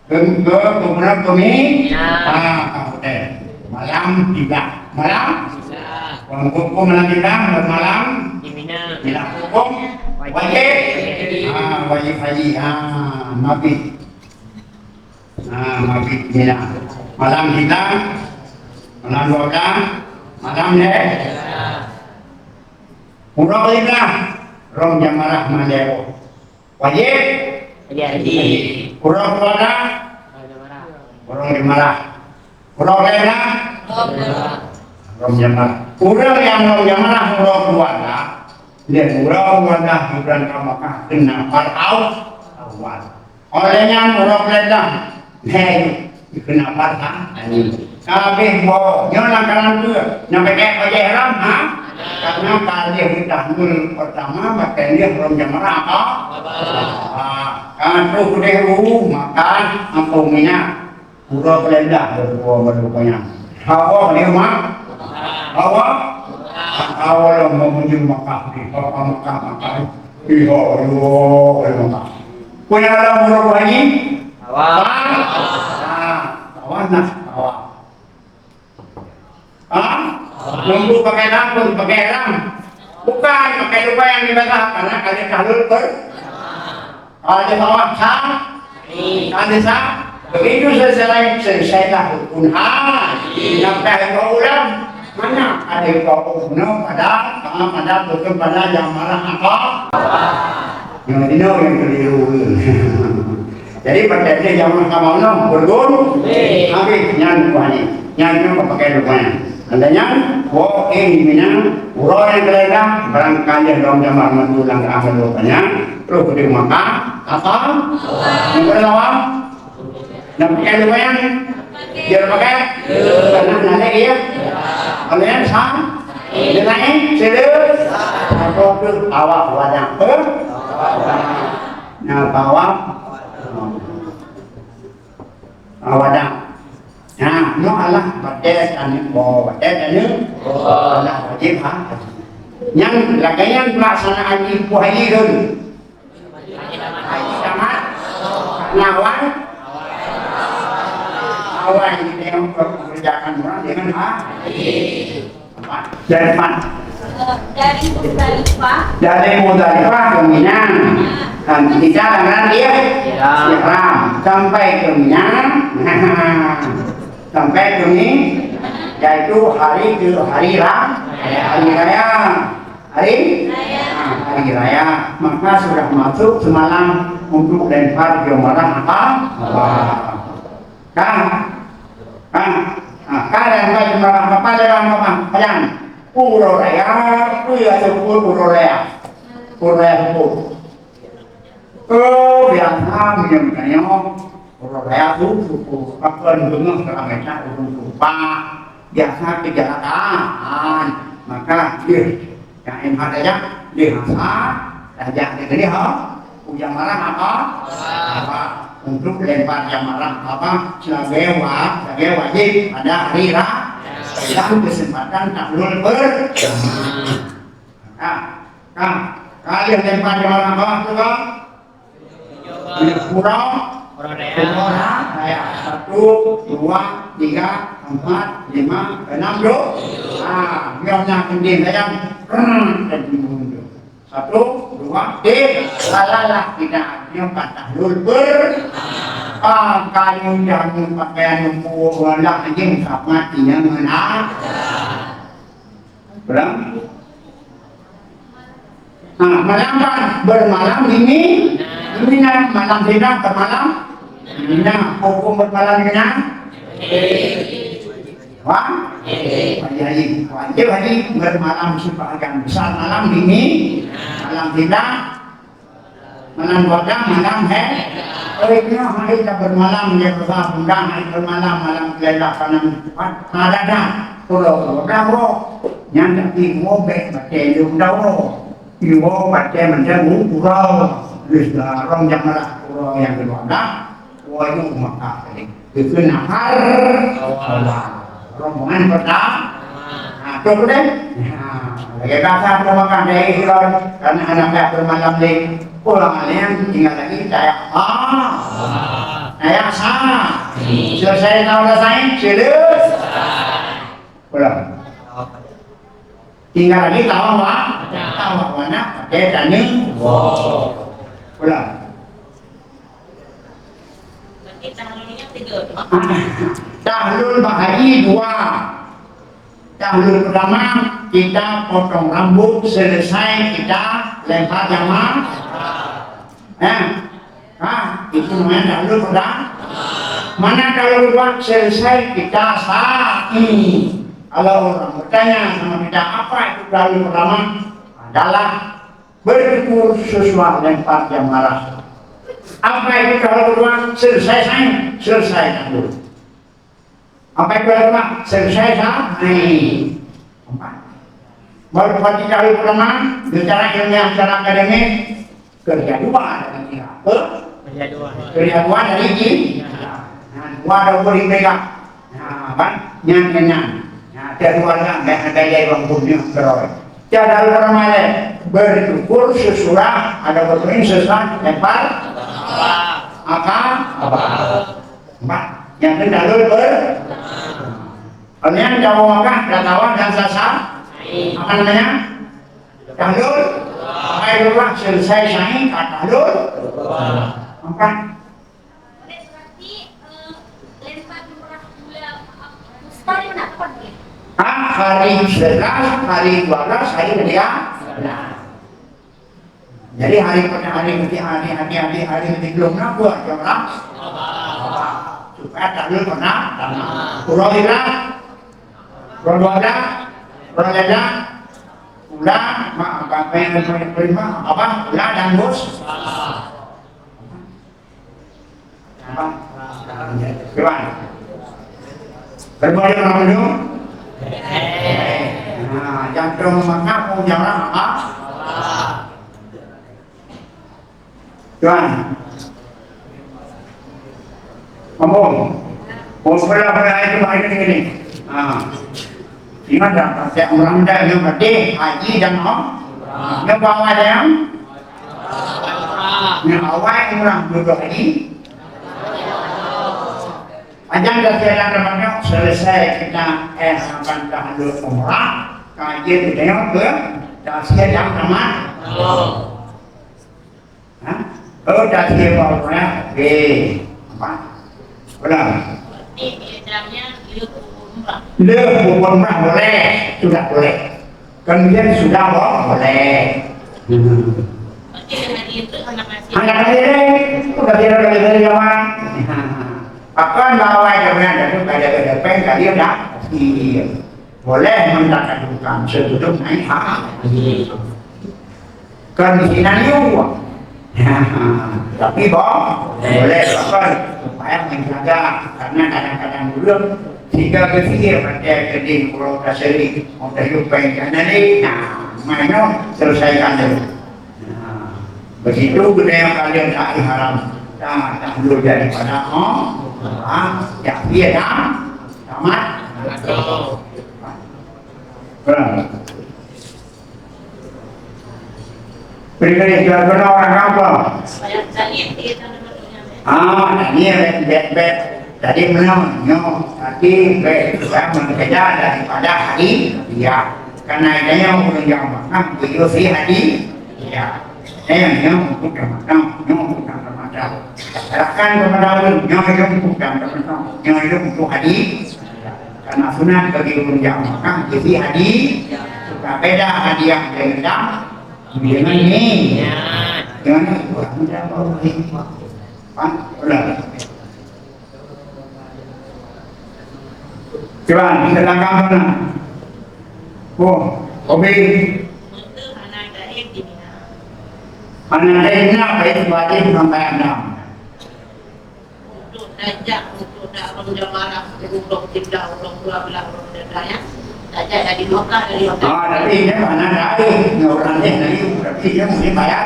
ke, ke, ke, ke, ke mi? Ya. Ah, ka hotel. Malam tiba. Malam? Tiba. Orang hukum malam tiba, malam? Di Mina. Mina hukum? Wajib. Wajib. Ah, wajib haji. Ah, mabit. Ah, mabit Mina. Malam tiba, malam dua belas, malam deh. Ya. Uroe lima belas, rong jamarah mandeh. Wajib? Wajib. Uroe puasa? Uroe jamarah. Uroe jamarah. Uroe lhèe blah? Uroe jamarah. Uroe nyang uroe jamarah, uroe puasa. Dan uroe puasa di bulan Ramadan kena fardu awal. Oleh nyan uroe lhèe blah. Hei, kena fardu. Habis boh, nyoe langkaran peue? Nyang pakai bajèe ihram, ha? Karena ka lheueh tahlul pertama, pakai lheueh rong jamarah, ha? Ha, ka troh keudeh u Makkah, ampôn Mina. Uroe lhèe blah, dua, dua, dua, dua, dua. Hawa ni, Mak? Hawa? Hawa lah menuju Makkah ni, Makkah, Makkah, Makkah. Ih, hawa, hawa, Makkah. Punya dalam uroe haji? Hawa. Ha? Ha, hawa nah, hawa. Ha? Nunggu pakai lam pun pakai lam. Bukan pakai lupa yang dibaca, karena kali tahlul per-, kali tawaf sah, kali sah. Begitu selesai, selesailah rukun haji. Sampai ke ulang, mana ada kau guna pada, pada betul pada yang marah apa? Yang dino yang keliru. Jadi, pakai dia yang mahkamah ulama, bergun, habis, nyan buahnya. Nyan, nyan pakai lupa nyan. Andainya, wo, eh, mina, uroe nyang keulhèe blah, barangkali dong jamar mantu lam amal rupanya, terus ke Makkah, apa? Yang berlawan? Nak pakai lupa nyan? Biar pakai? Karena nalek ya? Kalau yang sah? Dia naik? Sila? Apa tu? Awak wadah. Apa? Nah, bawa. Awadan. Nah, nyoe Allah batée taneuk boh, batée taneuk boh. Allah wajéb ha. Nyan lagée nyan pelaksanaan ibu haji lôn. Haji tamat. Lawan. Lawan di dalam pekerjaan orang dengan ha. Dari mana? Dari Muzdalifah. Dari Muzdalifah ke Mina. Dan kita dengan ihram sampai ke Mina. Sampai ke Mina, yaitu hari ke hari ra-, hari raya. Hari? Ah, hari raya. Maka sudah masuk semalam untuk lempar jumrah apa? Apa? Kan? Kan? Ah, Kadang baca marah apa dalam apa? Kadang uroe raya, kuya syukur uroe raya. Uroe raya syukur. Oh, biasa meunyoe tanyoe uroe raya tu syukur. Pakon beungoh ka meucah ureueng tuha. Biasa kejahatan. Maka, ya, Yang empat aja dihasa, raja negeri ha, ujian marah apa? Apa? Untuk lempar jam marah apa? Sebagai wa, sebagai wajib pada hari ra-, dan kesempatan tahlul ber-, nah, nah, kali lempar jam marah apa tu, Bang? Pura. Pura. Ya. Satu, dua, tiga, empat, lima, enam, tujuh. Ah, biar nak kending sayang. Satu, dua, tiga. Salalah kita. Dia patah lul ber. Ah, kayu jamu pakaian lembu, walah anjing sama tiang ngena. Ulang. Nah, malam apa? Bermalam di Mi-, di Mina. Malam Mina, bermalam di Mina. Hukum bermalam di Mina? Wah? Wajib, wajib, wajib bermalam sebahagian besar malam di Mi-, malam Mina. Malam Gadang, malam he-, oleh nyoe hari ka bermalam, ya, bunda, hari bermalam, malam Keulelah, malam Jumat, malam Gadang, pulo-pulo dawa. Nyan tapi ngobek batée lom dawa. Iwoe batée mantong u-, uroe. Geus rong jam malam uroe nyang keudua dah. Woe u Makkah tadi. Geukheun nahar awal. Rombongan pertama. Nah, tu deh. Nah, lagée biasa tu makan dari Iron, karena anak dah bermalam deh. Pulang lain tinggal lagi daya. Ah. Daya sa. Selesai tahu dah saya, selesai. Pulang. Tinggal lagi tahu apa? Tahu mana? Pakai tani. Pulang. Tahlul bak haji dua. Tahlul pertama, kita potong rambut, selesai kita lempar jamaah. Eh, ha, itu namanya tahlul pertama. Mana kalau kedua, selesai kita sa'i. Kalau orang bertanya sama kita, apa itu tahlul pertama? Adalah bertukur sesudah lempar jamarat. Apa itu kalau kedua? Selesai sa'i, selesai tahlul. Apa itu kalau kedua? Selesai sa'i. Empat. Baru berarti tahlul pertama, secara ilmiah, secara akademik, kerja dua dari tiga. Apa? Kerja dua. Kerja dua dari tiga. Nah, dua ada boleh pegang. Nah, kan? Nyan, nyan, nyan. Nah, ada dua lah, dah ada yang orang punya keroi. Tiada orang malai bertukur sesudah ada bertukur sesudah lempar. Apa? Apa? Empat. Yang kedua ber. Kalian jauh Makkah, dah tahu dan sasa. Apa namanya? Tahlul. Baik, selesai sa'i, tahlul. Empat. Ah, hari sebelas, hari dua belas, hari dia. Jadi hari pada hari ketiga, hari, hari, hari, hari ketiga belum nak buat jam berapa? Supaya tahlul pernah. Pura ira, pura dua belas, pura lima, pula, mak, apa yang terima, apa, pula dan bos. Cuman, berbalik orang dulu. Nah, jantung mengap, jangan apa. Tuan. Ngomong. Ngomong pula pada hari tu, hari ni, ni. Ha. Ingat tak, setiap orang dah yang berarti haji dan umrah. Yang bawa ada yang? Yang awal umrah duduk haji. Ajan dah siap dah banyak, selesai kita, eh, akan dah duduk umrah. Kajian kita yang ke, dah siap yang tamat. Ha? Oh, dah siap umrah. Okey. Apa? Ulang. Berarti bedanya le pukul umrah. Le pukul umrah boleh. Sudah boleh. Kemudian sudah bo-, boleh. Hmm. Berarti dengan itu anak masih. Anak masih, sudah tidak boleh dari awal. Akan bawa jaminan dari pada ke depan kali dah. Iya. Boleh mendatangkan sebelum naik haji. Kan di sini yuk. Tapi boh, boleh bahkan supaya menjaga, karena kadang-kadang dulu sehingga kecil pada jadi pulau taseri, mau terjumpa yang kanan ni, nah, mana selesaikan dulu. Nah, begitu guna yang kalian tak haram, tak tak dulu daripada oh, ah, ya dia dah tamat. Betul. Pribadi jual beuna ureueng kampung. Ah, nah, ni bèk, bèk, bèk. Jadi meunan nyoe, tapi bèk, kita bekerja daripada hari dia. Karena itu yang ureueng nyang makan, itu si hari dia. Yang nyoe untuk makan, nyoe untuk makan. Serahkan kepada ureueng, nyoe untuk makan, nyoe untuk hari. Karena sunat bagi ureueng nyang makan, jadi hari, suka beda hadiah dengan Dengan ni. Dengan ni, kurang macam baru ni. Pan, udah. Cuba, kita langkah mana? Oh, kopi. Anak lain nak baik wajib sampai enam. Untuk tajak, untuk dak rong jam malam, untuk tinggal, untuk dua belah, untuk dada, ya. Tajak dari Mekah, dari Mekah. Ah, tapi dia mana dari, orang dia dari, tapi dia mungkin bayar.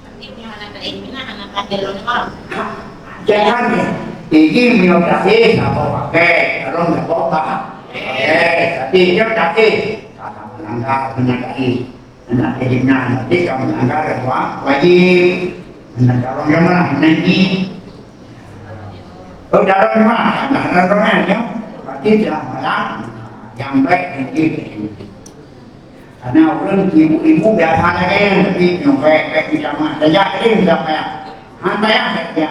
Tapi dia mana dari Mina, anak kandil rong jam malam. Jangan ya. Ini minum tadi, siapa pakai, kalau nggak apa-apa. Eh, tapi dia tadi, kata melanggar, menyadari. Anak jadi nan, nanti kamu melanggar wa-, wajib. Anak darong jamaah nanti. Oh, darong jamaah, nah, darong jamaah, ya. Berarti telah malam yang baik nanti. Karena orang ibu-ibu biasa lagi, tapi yang baik-baik di jamaah. Sejak tadi sudah payah. Han payah saja.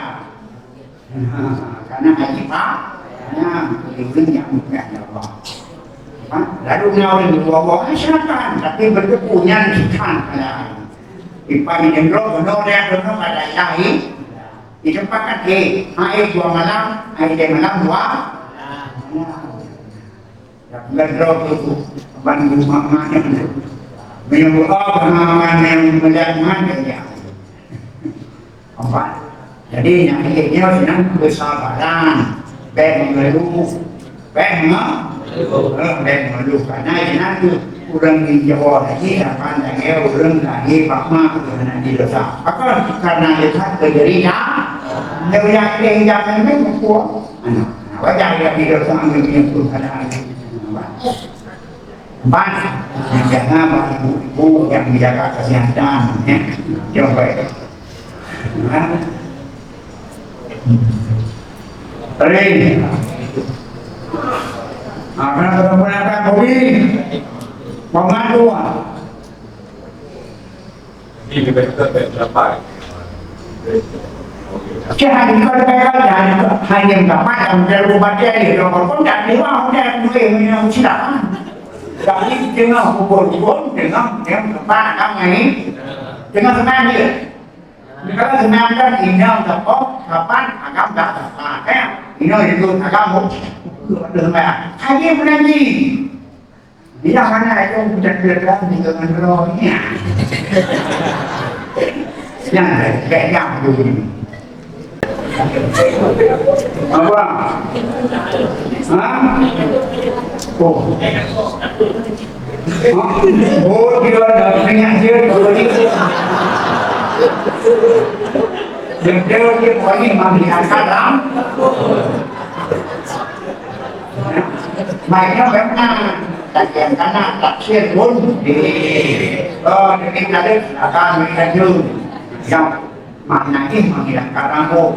Karena haji pa-, karena ureueng nyang mulia ya Allah. Ha? Lalu na ureueng dua boh, eh, silakan, tapi berdebu nyan sikan pada hari. Ipan yang drop, benar dia, benar pada ilahi. Di tempat kan, eh, hai dua malam, hai dia malam dua. Nah. Dak meudroe keu ban geumak-mak nyan. Meunyoe Allah peunaman nyang meuliak nyan, ya. Nampak? Jadi, nyang ketiga sinan kesabaran. Bèk mengeluh. Bèk menge-, eh, bèk mengeluh. Karena sinan tu ureueng di Jawa tadi dapat lagèe ureueng lahé bak mak keu hana di dosa. Apa? Karena lihat kejadian. Dia yakin jangan memukul. Anak. Nah, wajar dia di dosa ambil punya pun ada anak. Nampak? Empat, menjaga ibu-ibu yang menjaga kesehatan, ya. Yang baik. Nah. Ring. Apa, apa, apa, apa, kopi? Pemadu, ah. Jadi, lebih dekat dari dapat. Cuma hanya kau dapat, hanya dapat dalam dalam baca ni, kalau kau pun tak terima, kau tak boleh punya usaha. Tapi tengah kubur pun, tengah, tengah tempat akan main, tengah senang dia. Kalau senang kan, inang tepok, kapan, agam tak tepat, ya. Inang itu agam, oh, itu ada sembahyang. Hanya menanti. Bila mana itu budak-budak dengan rohnya. Yang baik-baik yang dulu. Apa? Ha? Oh. Ha? Oh, dia dah tengah dia dulu ni. Dia dia dia paling mandi akal. Baiknya memang kajian kana tafsir pun di, eh, di Tareq akan mengandung yang makna ini menghilangkan rambut.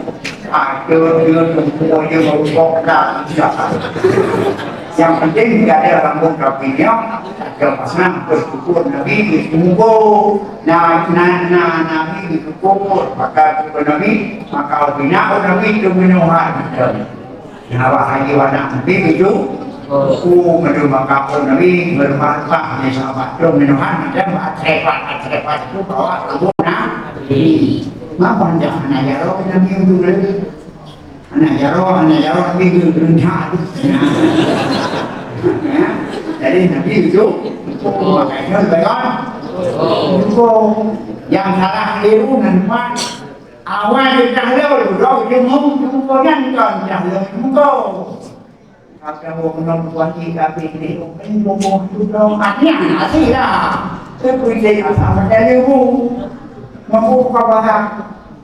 Ada dia tumpu dia merubah dah. Yang penting dia ada rambut rapinya, ada pasang bersyukur Nabi di tumpu. Nah, nah, nah, Nabi di tumpu, maka Nabi, maka bina Nabi itu minuman. Nyawa haji wadah Nabi itu, ku meunyoe maka pun Nabi bermanfaat, ya, sahabat tu minuman dan atrepat-atrepat itu bawa kamu Nabi. Ngapa ndak hana jalan Nabi dulu? Aneuk jaroe, aneuk jaroe, tapi geureuntah. Nah. Ya. Jadi, Nabi itu, pakai nyan, baikkan. Nyang salah keliru, nan mat. Awai tahlul, droe jumhur, jumhur nyan kon tahlul, jumhur. Kata orang kena buat tiga pilihan, bukan jumhur, tu droe. Artinya, nasi lah. Seperti asal macam lembu. Mampu buka pasang.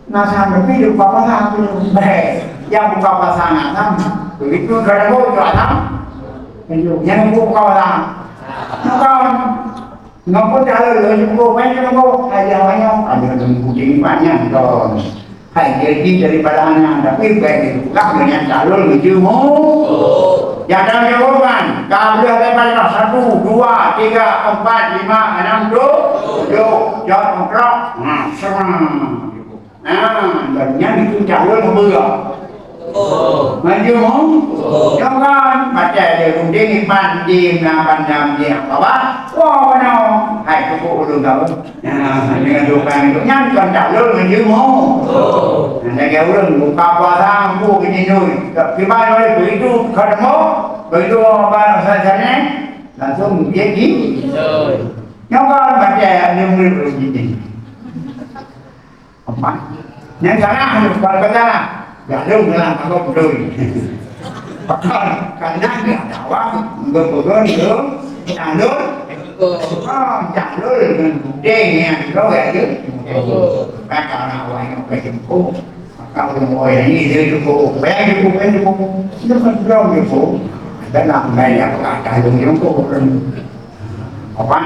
Nah, sampai hidup apa lah tu? Beh, yang buka pasang asam. Begitu kada mau tu asam. Yang buka pasang. Bukan. Ngapa cara lu jumpa, main jumpa? Ada banyak. Ada yang kucing banyak, don. Hai, jadi daripada anak, tapi baik itu. Lah, dengan calon jumpa. Yang ada jawaban. Kalau ada banyak, satu, dua, tiga, empat, lima, enam, tujuh. Tujuh. Jawab, empat. Nah, sama. Nah, dan nyan itu calon hamba. Oh. Maju mu? Oh. Jangan baca dia runding iman di na pandang dia. Apa? Wah, mana? Hai, cukup ulun tahu. Nah, dengan tukang itu nyan kan calon maju mu? Oh. Nah, lagi ulun buka puasa mampu gini dulu. Tapi baru begitu ketemu, begitu apa sana, langsung dia di. Jangan baca dia mulai begini. Apa? Nyang salah, bukan kata. Galung dalam apa betul. Pakon, karena dia ada awak, betul-betul, calon. Oh, calon dengan budeng yang kau ya, tu. Kan karena awak yang kau jemput. Maka orang orang ini dia jemput. Bayang jemput, bayang jemput. Itu kan belum jemput. Dalam banyak kata, calon jemput. Apa?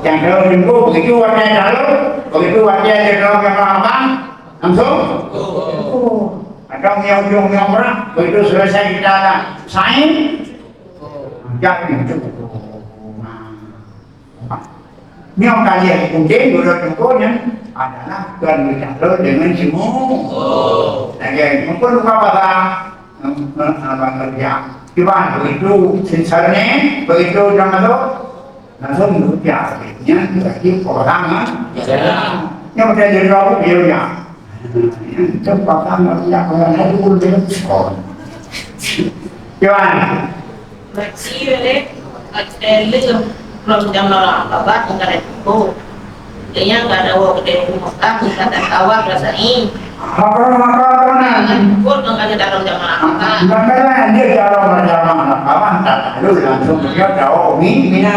Nyang dalam minggu, begitu watèe dalam, begitu watèe di dalam yang abang, langsung? Atau nyang ujung nyang berat, begitu selesai kita ada sain, jadi itu. Nyang kalian mungkin guru tunggu adalah tuan bercakap dengan semua. Lagi, mumpung buka pasang, Abang kerja. Cuman begitu sensor ni, begitu dah masuk, langsung kerja. Nya berarti orang, ah. Ya. Nya macam dia tahu dia punya. Nya tempat orang kerja, orang lain pun dia. Oh. Cuman. Berarti dia, eh, leuh belum jam orang, apa, tinggal itu. Nyang ka dawa keudéh u Mekah, ka tawaf rasa nyan. Apa maka keunan? Buet ngon ka dalam jamaah Mekah. Maka dia dalam jamaah Mekah, tak lalu langsung beliau dawa mi Mina.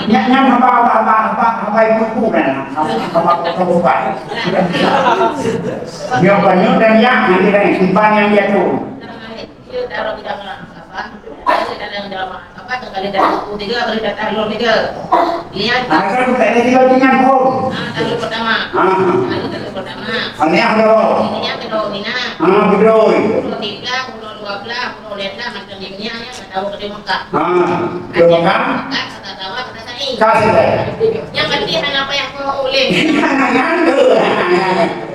Nyan, nyan apa, apa, apa, apa, apa itu bukan? Apa, apa, apa, apa, apa. Dia banyak dan yang, nanti dari simpan yang dia tu. Dia dalam jamaah Mekah. Kali dalam, apa, kali dalam buku tiga, kali dalam tahlul tiga. Lihat. Ah, kan bukan ada tiga dengan pun. Ah, tahlul pertama. Ah. Tahlul pertama. Ini yang kedua. Ini yang kedua, Mina. Ah, betul. Pukul tiga, pukul dua belas, pukul lima belas, macam ni, Mina, ya, tak tahu ke Mekah. Ah, ke Mekah? Mekah, tak tahu, tak tahu. Kasih saya. Yang penting hana payah kau ulih. Hana nyandu.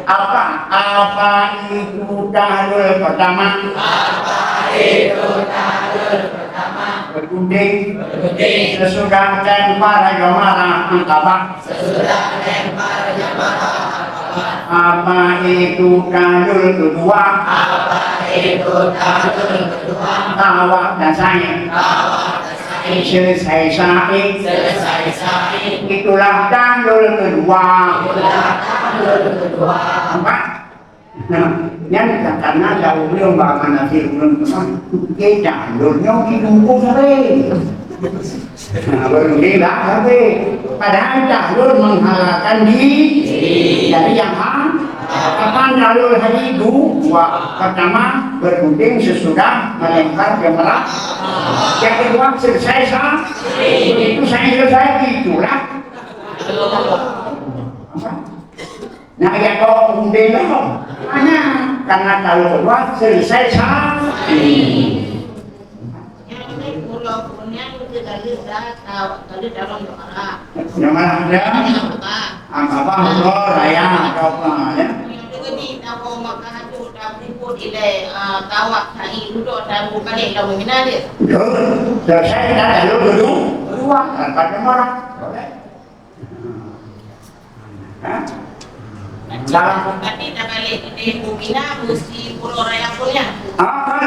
Apa? Apa itu tahlul pertama? Apa itu tahlul pertama? Bergunting. Bergunting. Sesudah lempar jamrah Aqabah. Sesudah lempar jamrah Aqabah. Apa itu tahlul kedua? Apa itu tahlul kedua? Tawaf dan sa'i. Tawaf dan sa'i. Selesai sa'i. Selesai sa'i. Itulah tahlul kedua. Itulah tahlul kedua. Nampak? Nah, nyan karena daun belum bak mana si ulun kemah. Kita ulun nyong di lumpur sabe. Nah, ulun di lah sabe. Padahal tahlul menghalalkan diri dari yang haram. Kapan tahlul haji? Dua. Pertama, bergunting sesudah melempar jamrah. Yang kedua, selesai sah. Itu saya selesai, itulah. Nah, ya kok undeh lah. Hanya karena kalau keluar selesai sah. Yang ini pulau Bunian itu dari dah tahu, dari dalam Jemara. Jemara ada? Apa? Apa, apa, umroh raya atau apa, ya? Yang itu di tahu maka itu dah berikut ilai, ah, tawaf, sa'i, duduk, dan bukan yang tahu Mina dia. Betul. Selesai kita lalu dulu. Keluar, tanpa Jemara. Boleh. Hah? Dalam. Tapi dah balik ke Mina, mesti pulau raya punya. Ah,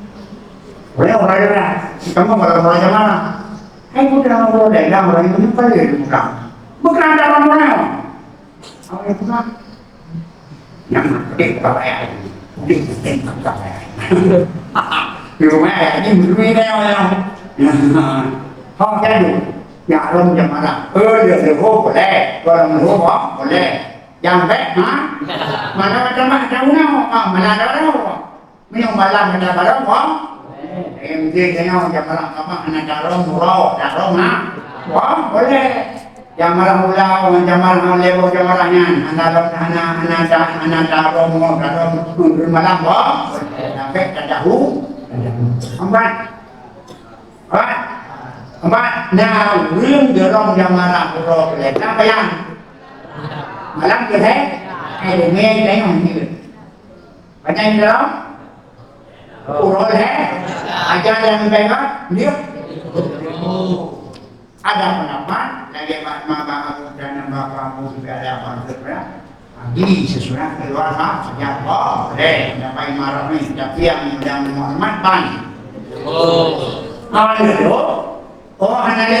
Boleh orang lain lah. Kamu malah orang jamaah. Hai, budak orang lain dah, orang itu bukan dia, bukan. Bukan dalam orang. Awak itu kan. Nyang mati kepala ayah. Di sini kepala ayah. Di rumah ayah ni, di rumah ayah. Ha, jadi. Ya, alom jamaah. Oh, dia, dia, oh, boleh. Kalau mau, boleh. Nyang bèk, ha? Mana macam mana, ha? Mana ada orang? Meunyoe malam hana barong, wah. Eh, mungkin kena jamaah apa, hana barong, murah, barong, ha? Wah, boleh. Jamaah ulau, jamaah lewat jamaah nyan, hana lom, hana, hana da-, hana barong, barong, malam, wah. Sampai tadahu. Empat. Empat. Empat. Nah, ureueng jorong jamaah uroe keu lhèe. Kenapa ya? Malam keu lhèe. Eh, demi tengok ni. Banyak yang dalam? Uroe lhèe. Aja yang pegang, dia. Ada pendapat, lagi mak, mak, mak, dan bapak, mak, juga ada apa, maksudnya? Nabi sesudah keluar, ha, ya Allah, eh, dapat imarah ni, tapi yang, yang Muhammad ban. Oh. Apa dia tu? Oh, hana lé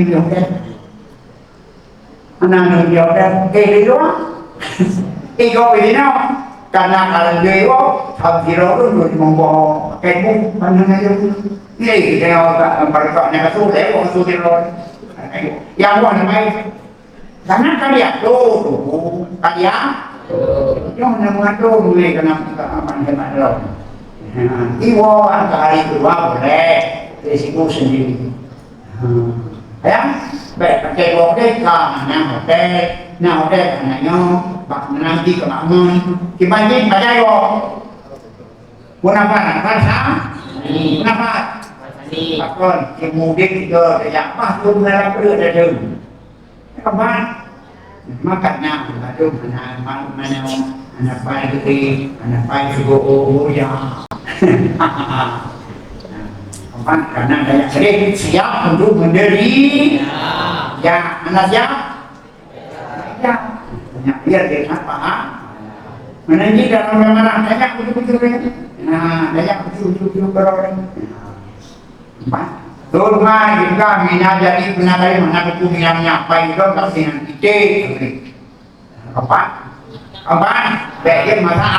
nyoe deh. Aneuk nyoe deh. Eh, di luwa. Eh, kok di sinoe? Karena kalau di luwa, sabab sidroe pun dua limong boh. Kayu, pandang aja. Ni, kita orang tak nampak dekat, nak kasut, lewat kasut sidroe. Yang buah ni, mai. Karena kalian tu, tu, kalian. Yang nama tu, boleh kena buka aman hemat dalam. Ha, iwo angka hari kedua boleh. Risiko sendiri. Ha. Ya? Baik, pakai iwo deh, ka, na hotel. Na hotel, ka na nyoe. Bak menanti ke makmun. Kiban jin, pakai iwo. Pun apa, nafas, ha? Nafas. Pakon, si mudik ke, ke Jakpah tu, dalam perut ada tu. Keempat, makan na, aduh, mana, mana, mana, mana pai gede, mana pai sego, oh, oh, ya. Keempat, karena banyak sedih, siap untuk menderita. Ya, mana siap? Ya. Banyak biar dia tak paham. Mana ni dalam ramalan, banyak betul-betul ni. Nah, banyak betul-betul kalau ni. Empat. Turma juga mina jadi pernah kali mana buku mina menyapai itu tak dengan kita. Empat. Empat. Baik dia masa.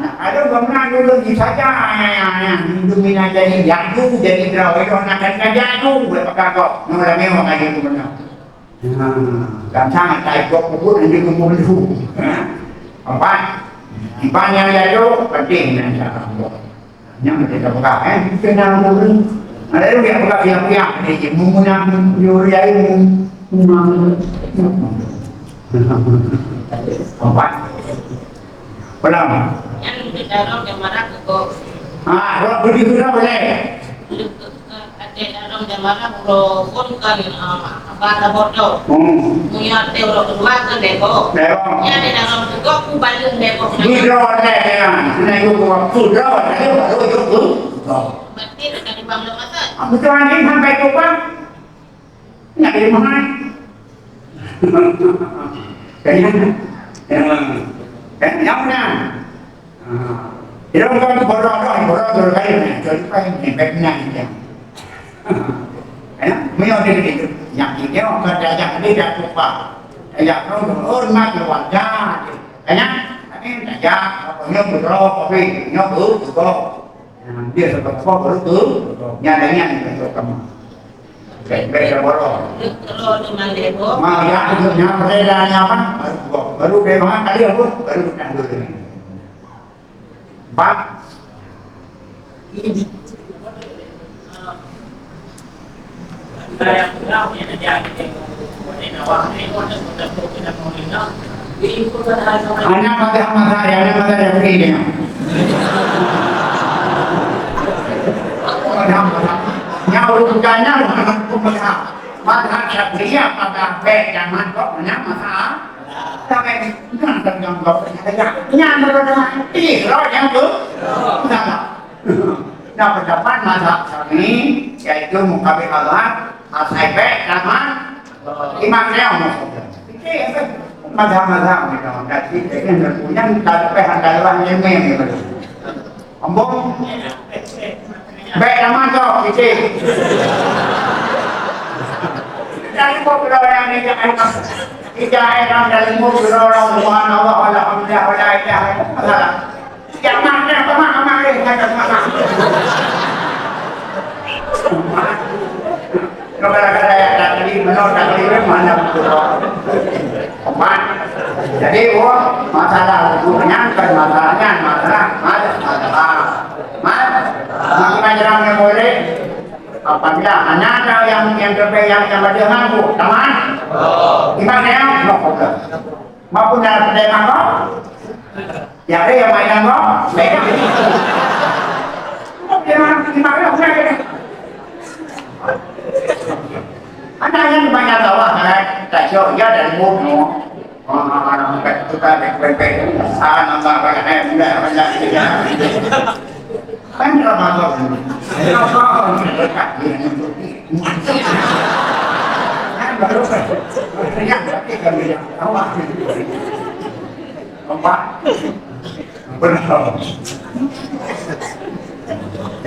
Nah, ada bangunan dulu di saja yang yang yang hindu mina jadi jago jadi draw itu nak kan jago buat pakar kok. Nang ramai orang kaji tu benar. Nah, dan sangat tai kok kubur dan juga kubur dulu. Empat. Empat yang jago penting yang jago. Nyan meusti tapeugah, eh, keunong ureueng. Ada lom jak peugah piah-piah, eh, jih, meunang yuri ayu, meunang. Empat. Pelan. Nyan di dalam jamaah keuko. Ah, rot budi kena boleh. Di dalam jamaah ulo pun kan, ah, Bata bodoh. Hmm. Muya teuh lok dua kan debok. Debok. Ya di dalam juga ku balum debok. Budro deh ya. Kena yuk waktu dro deh baru yuk tu. Berarti dari bang lo masa. Aku tu anjing sampai tu bang. Nak di mana? Kayaknya. Ya. Kayaknya mana? Ah. Dia bukan borok doang, borok dua kali ni. Jadi pakai ni, baik benar ni dia. Eh, meunyoe di, di, nyang di nyoe kon tajak ni dah tupa. Tajak nyoe hormat keluarga. Eh, nyan, tapi tajak, apa nyoe beudroe kopi, nyoe beudroe. Nah, dia sebab apa baru tu? Nyan dan nyan bentuk kamu. Baik, baik, dah borok. Kalau tu mandai, Bu. Ma, ya, itu nyan, pada dah nyan apa? Baru, baru dia makan kali apa? Baru nak dulu. Empat. Hana mazhab mazhab, ya, hana mazhab Syafi'i dia. Mazhab mazhab. Nyan ureueng bukannya mazhab. Mazhab Syafi'i apa dah baik zaman kok, hana mazhab. Sampai nyan terjangkau. Nyan betul-betul. Ini roh yang tu. Salah. Nah, pendapat mazhab Syafi'i, yaitu mukabil mazhab, asai bek sama imam dia maksudnya. Mazhab-mazhab gitu. Jadi, jadi yang punya tak lebih antara yang lain gitu. Ambung. Bèk tamah kau, cicit. Dari buku doa yang dijak ayah. Dijak ayah dari buku doa Subhanallah, walhamdulillah, wala ilaha illallah. Jangan, jangan, jangan, jangan, jangan. Kepala kata yang tadi, menurut tadi, mana buku doa? Empat. Jadi, oh, masalah buku nyan, kan masalahnya, masalah, masalah, masalah. Mat, Apabila hana ada yang, yang terbaik yang, yang pada mampu, tamat. Iman dia, no problem. Maupun dalam kedai makan, ya ada yang main kok, baik. Dia makan, dia makan, dia makan. Ada yang banyak tahu, kan? Tak syok, ya, dari buku. Ah, bukan, bukan, bukan, bukan. Ah, nampak banyak, eh, banyak, banyak. Kan Ramadan. Ramadan. Kan baru kan. Yang tapi kan dia awak. Nampak? Benar.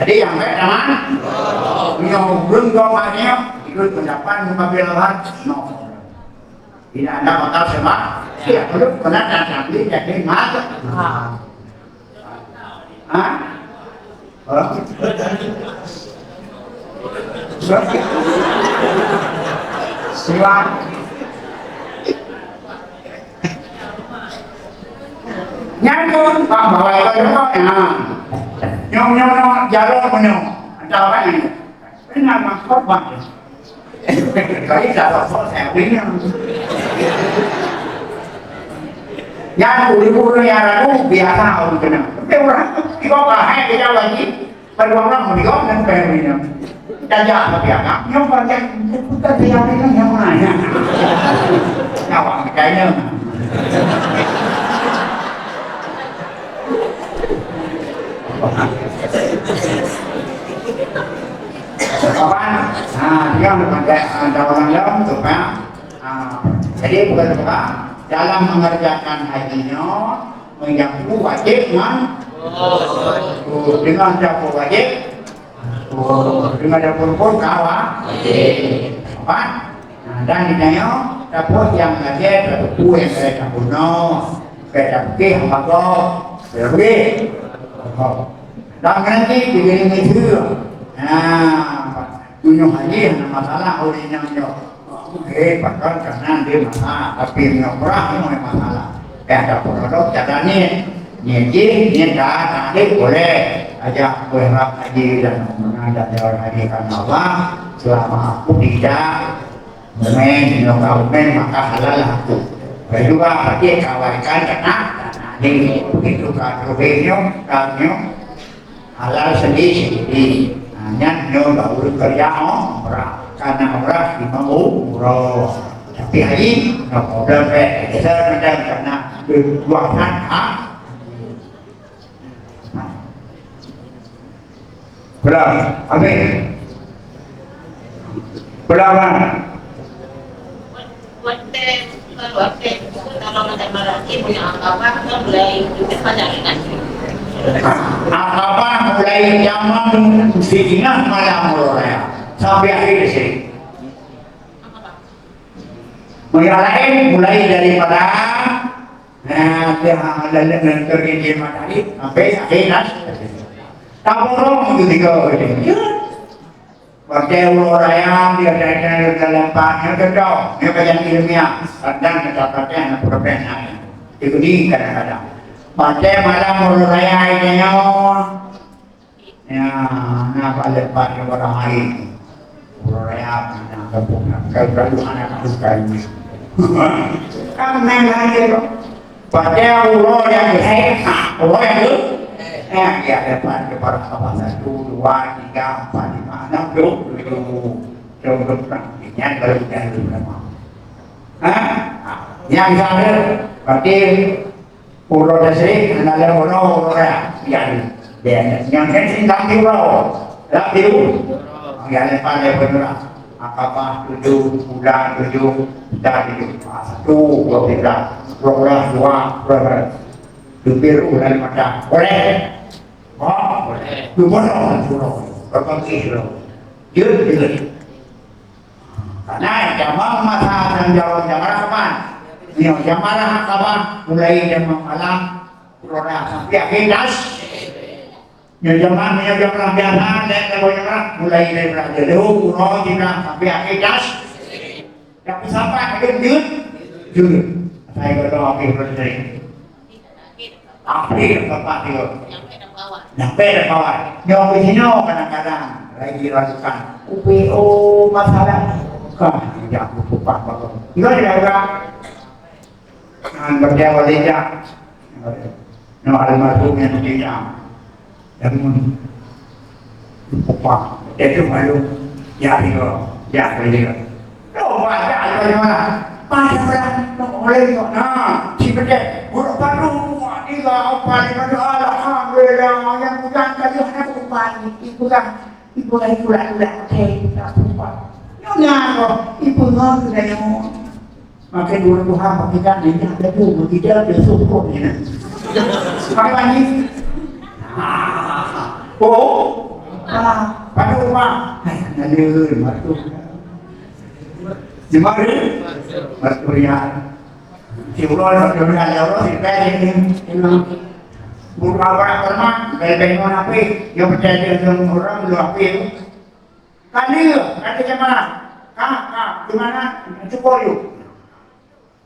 Jadi yang baik, aman. Yang belum kau banyak, ikut pendapat muka bilawan. No. Tidak ada bakal sebab. Ya, belum pernah tak sampai jadi mat. Ah. Hah? Hah? Siap. Nyan pun, Pak, bawa itu juga, ya. Nyong, nyong, nyong, jalur penuh. Ada apa ni? Ini nama korban. Kali tak apa, saya punya. Nyan, ureueng-ureueng nyang ragu, biasa ureueng kena. Tapi ureueng, tiga bahai kita lagi. Pada orang meninggal dan bayar minum. Jajak tapi agak, yang banyak bukan tiang ini yang mana ya? Nyawa makanya. Apa? Nah, dia memakai daun dalam tu kan. Ah, jadi bukan apa? Dalam mengerjakan haji nyoe, menyambung wajib ngon, oh, dengan siapa wajib? Oh, dengan dapur pun kawa. Apa? Nah, dan ditanya, dapur yang lagi, dapur yang saya tak bunuh, saya tak pergi, apa kau? Saya pergi. Dan nanti, dia ni, nah, tujuh hari, ada masalah, hari yang nyoe. Oke, pakon kanan dia masalah, tapi meunyoe murah, meunyoe masalah. Eh, ada produk, cara ni. Ni jih, ni dah, tak ada, boleh. Ajak kue rap haji dan mengadak jalan haji karena Allah. Selama aku tidak momen, meunyoe ka momen, maka halal lah aku. Kedua, berarti kawan kan kena, nah, ni, begitu kan, rubihnya, kan, halal sendiri-sendiri. Nah, nyan nyoe baru kerja umrah. Karena umrah di umroh. Tapi haji, no problem, eh. Kita macam karena berkuasa hak. Belum, habis. Belum, kan? Akabah mulai zaman Sidina malam mulai sampai akhir sih. Mulai lain mulai daripada, nah, dia lalu ngantor di matahari sampai akhir nas. Taburung itu tiga. Pakai ulo raya, dia ada dalam pan, dia ada dong, dia banyak ilmiah, kadang kita pakai anak putih anak. Itu di kadang-kadang. Pakai malam ulo raya ini, ya, nah, balik pada orang lain. Ulo raya, nah, kampung, kampung, anak bukan. Kan main lagi, dong. Pada ulo nyang geuhek, ha, ulo nyang geuhek, ya, depan, depan, apa, satu, dua, tiga, empat, lima, enam, tujuh, tujuh, tujuh, tujuh, tujuh, nyang baru dah berapa? Ha? Ha, nyang sana, berarti ulo tasrik, dalam ulo, ulo ya, ya, ya, nyang kan sintang di ulo, lap di ulo, ya, depan, depan, depan. Akabah tujuh, Ula tujuh, Ula tujuh. Ah, satu, dua, tiga, dua belas, dua, dua belas. Tubir ulah mata. Boleh? Oh, boleh. Dua belas, dua belas. Berkongsi dulu. Jut, jut. Karena zaman masa dan zaman zaman kapan? Nyoe zaman Akabah mulai zaman malam, corona sampai akhir das. Nyoe jamrah, nyoe jamrah biasa, lhèe tabông jamrah, mulai dari jamrah jeuet, uroe jamrah sampai akhé das. Tapi sapat lagèe jeuet, jeuet. Asai godoh akhé uroe jeuet. Akhé sapat jeuet. Nyampe dak bawah. Nyoe di sinoe kadang-kadang. Lagi rasakan. Upi, oh, masalah. Kah, ya, aku lupa, Bang. Enggak ada orang. Nah, kerja balik dah. No, almarhum yang dia. Dan pun lupa. Dia tu malu. Ya, dia. Ya, dia. Loh, banyak banyak mana? Pada orang oleh tu. Nah, si betul. Buruk padu, tiga, empat, lima, alhamdulillah. Yang bukan tadi hanya bukan. Itu kan, itu kan, itu lah, itu lah. Okey, tak apa. Nyonya kok, itu ngon sudah nyonya. Makin dua Tuhan, makin kan, ini ada tu, begitu ada syukur ni. Makin lagi. Oh, ah, pada rumah. Hai, ada rumah tu. Di mana? Mas Kurnia. Si Ulol, Mas Kurnia, ya Allah, si Peh ini. Bukan apa pernah, bel-bel mana api? Yang percaya dengan orang lu api. Kali, kali macam mana? Kak, kak, di mana? Cukup yuk.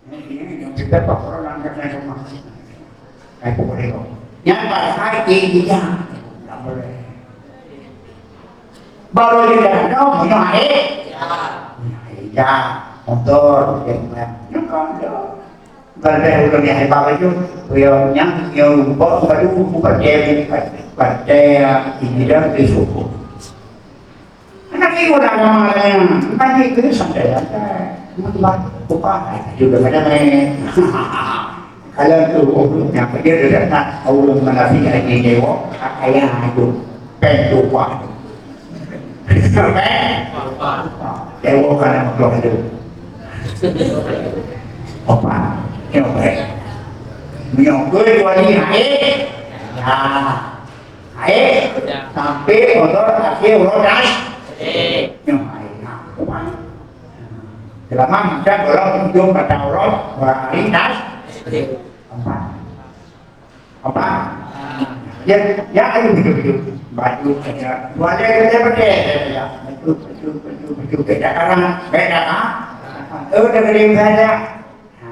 Ini, ini, yang kita tak pernah angkat naik rumah. Kayak boleh kok. Yang pasal ini dia. Tak boleh. Baru dia dah ada, punya air. Punya air, ya. Motor, dia punya. Yang kau ada. Balik udah ni hebat baju. Dia yang, yang buat baru, buat dia, buat dia, ini dah di suku. Anak ibu dah lama layan, bukan itu santai-santai. Cuma tu baru, bukan, itu dah macam ni. Kalau tu, oh, yang dia dah nak, orang mana sih yang dia jawab, ayah itu, pen tu, Pak. Pen? Jawab kan nama keluar itu. Apa? Yang baik. Menyokong dua ni, eh? Ya. Hai, sampai motor akhir uroe das. Nyoh, hai, nah, kuman. Selama macam orang ujung kata uroe, orang hari das. Empat. Empat. Ya, ya, ayo, betul, betul. Baju kerja. Dua dia kerja betul, ya, ya. Betul, betul, betul, betul. Beda karang, beda, ha? Eh, udah gede saja. Ha,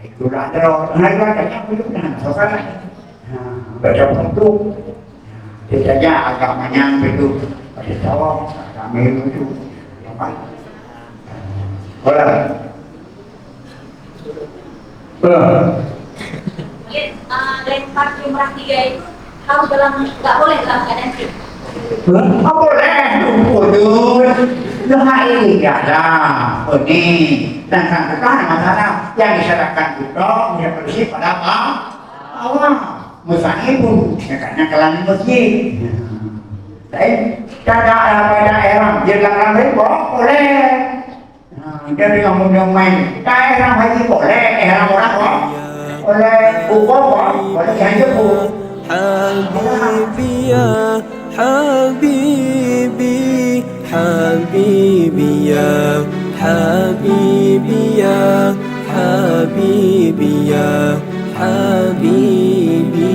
itulah terus. Nah, ibaratnya begitu, nah, soal. Ha, baca buku. Dia saja agak manyang begitu. Pada jawab, agak melu itu. Nampak? Orang. Eh. Boleh, ah, lempar jumrah tiga itu harus dalam, nggak boleh dalam keadaan fit. Hah? Oh, boleh. Udut. Dah hari ada. Oh, ni. Dan kan bukan masalah. Yang disyaratkan itu, dia bersih pada apa? Allah. Misalnya pun, ya kan, yang kalangan masjid. Lain, tak ada apa daerah. Dia dalam rimba, boleh. Ha, jadi yang muda main. Tak ihram haji boleh, ihram orang kok. Boleh, bukan kok. Boleh dihancur pun. حبيبي يا حبيبي، حبيبي يا حبيبي يا حبيبي يا حبيبي.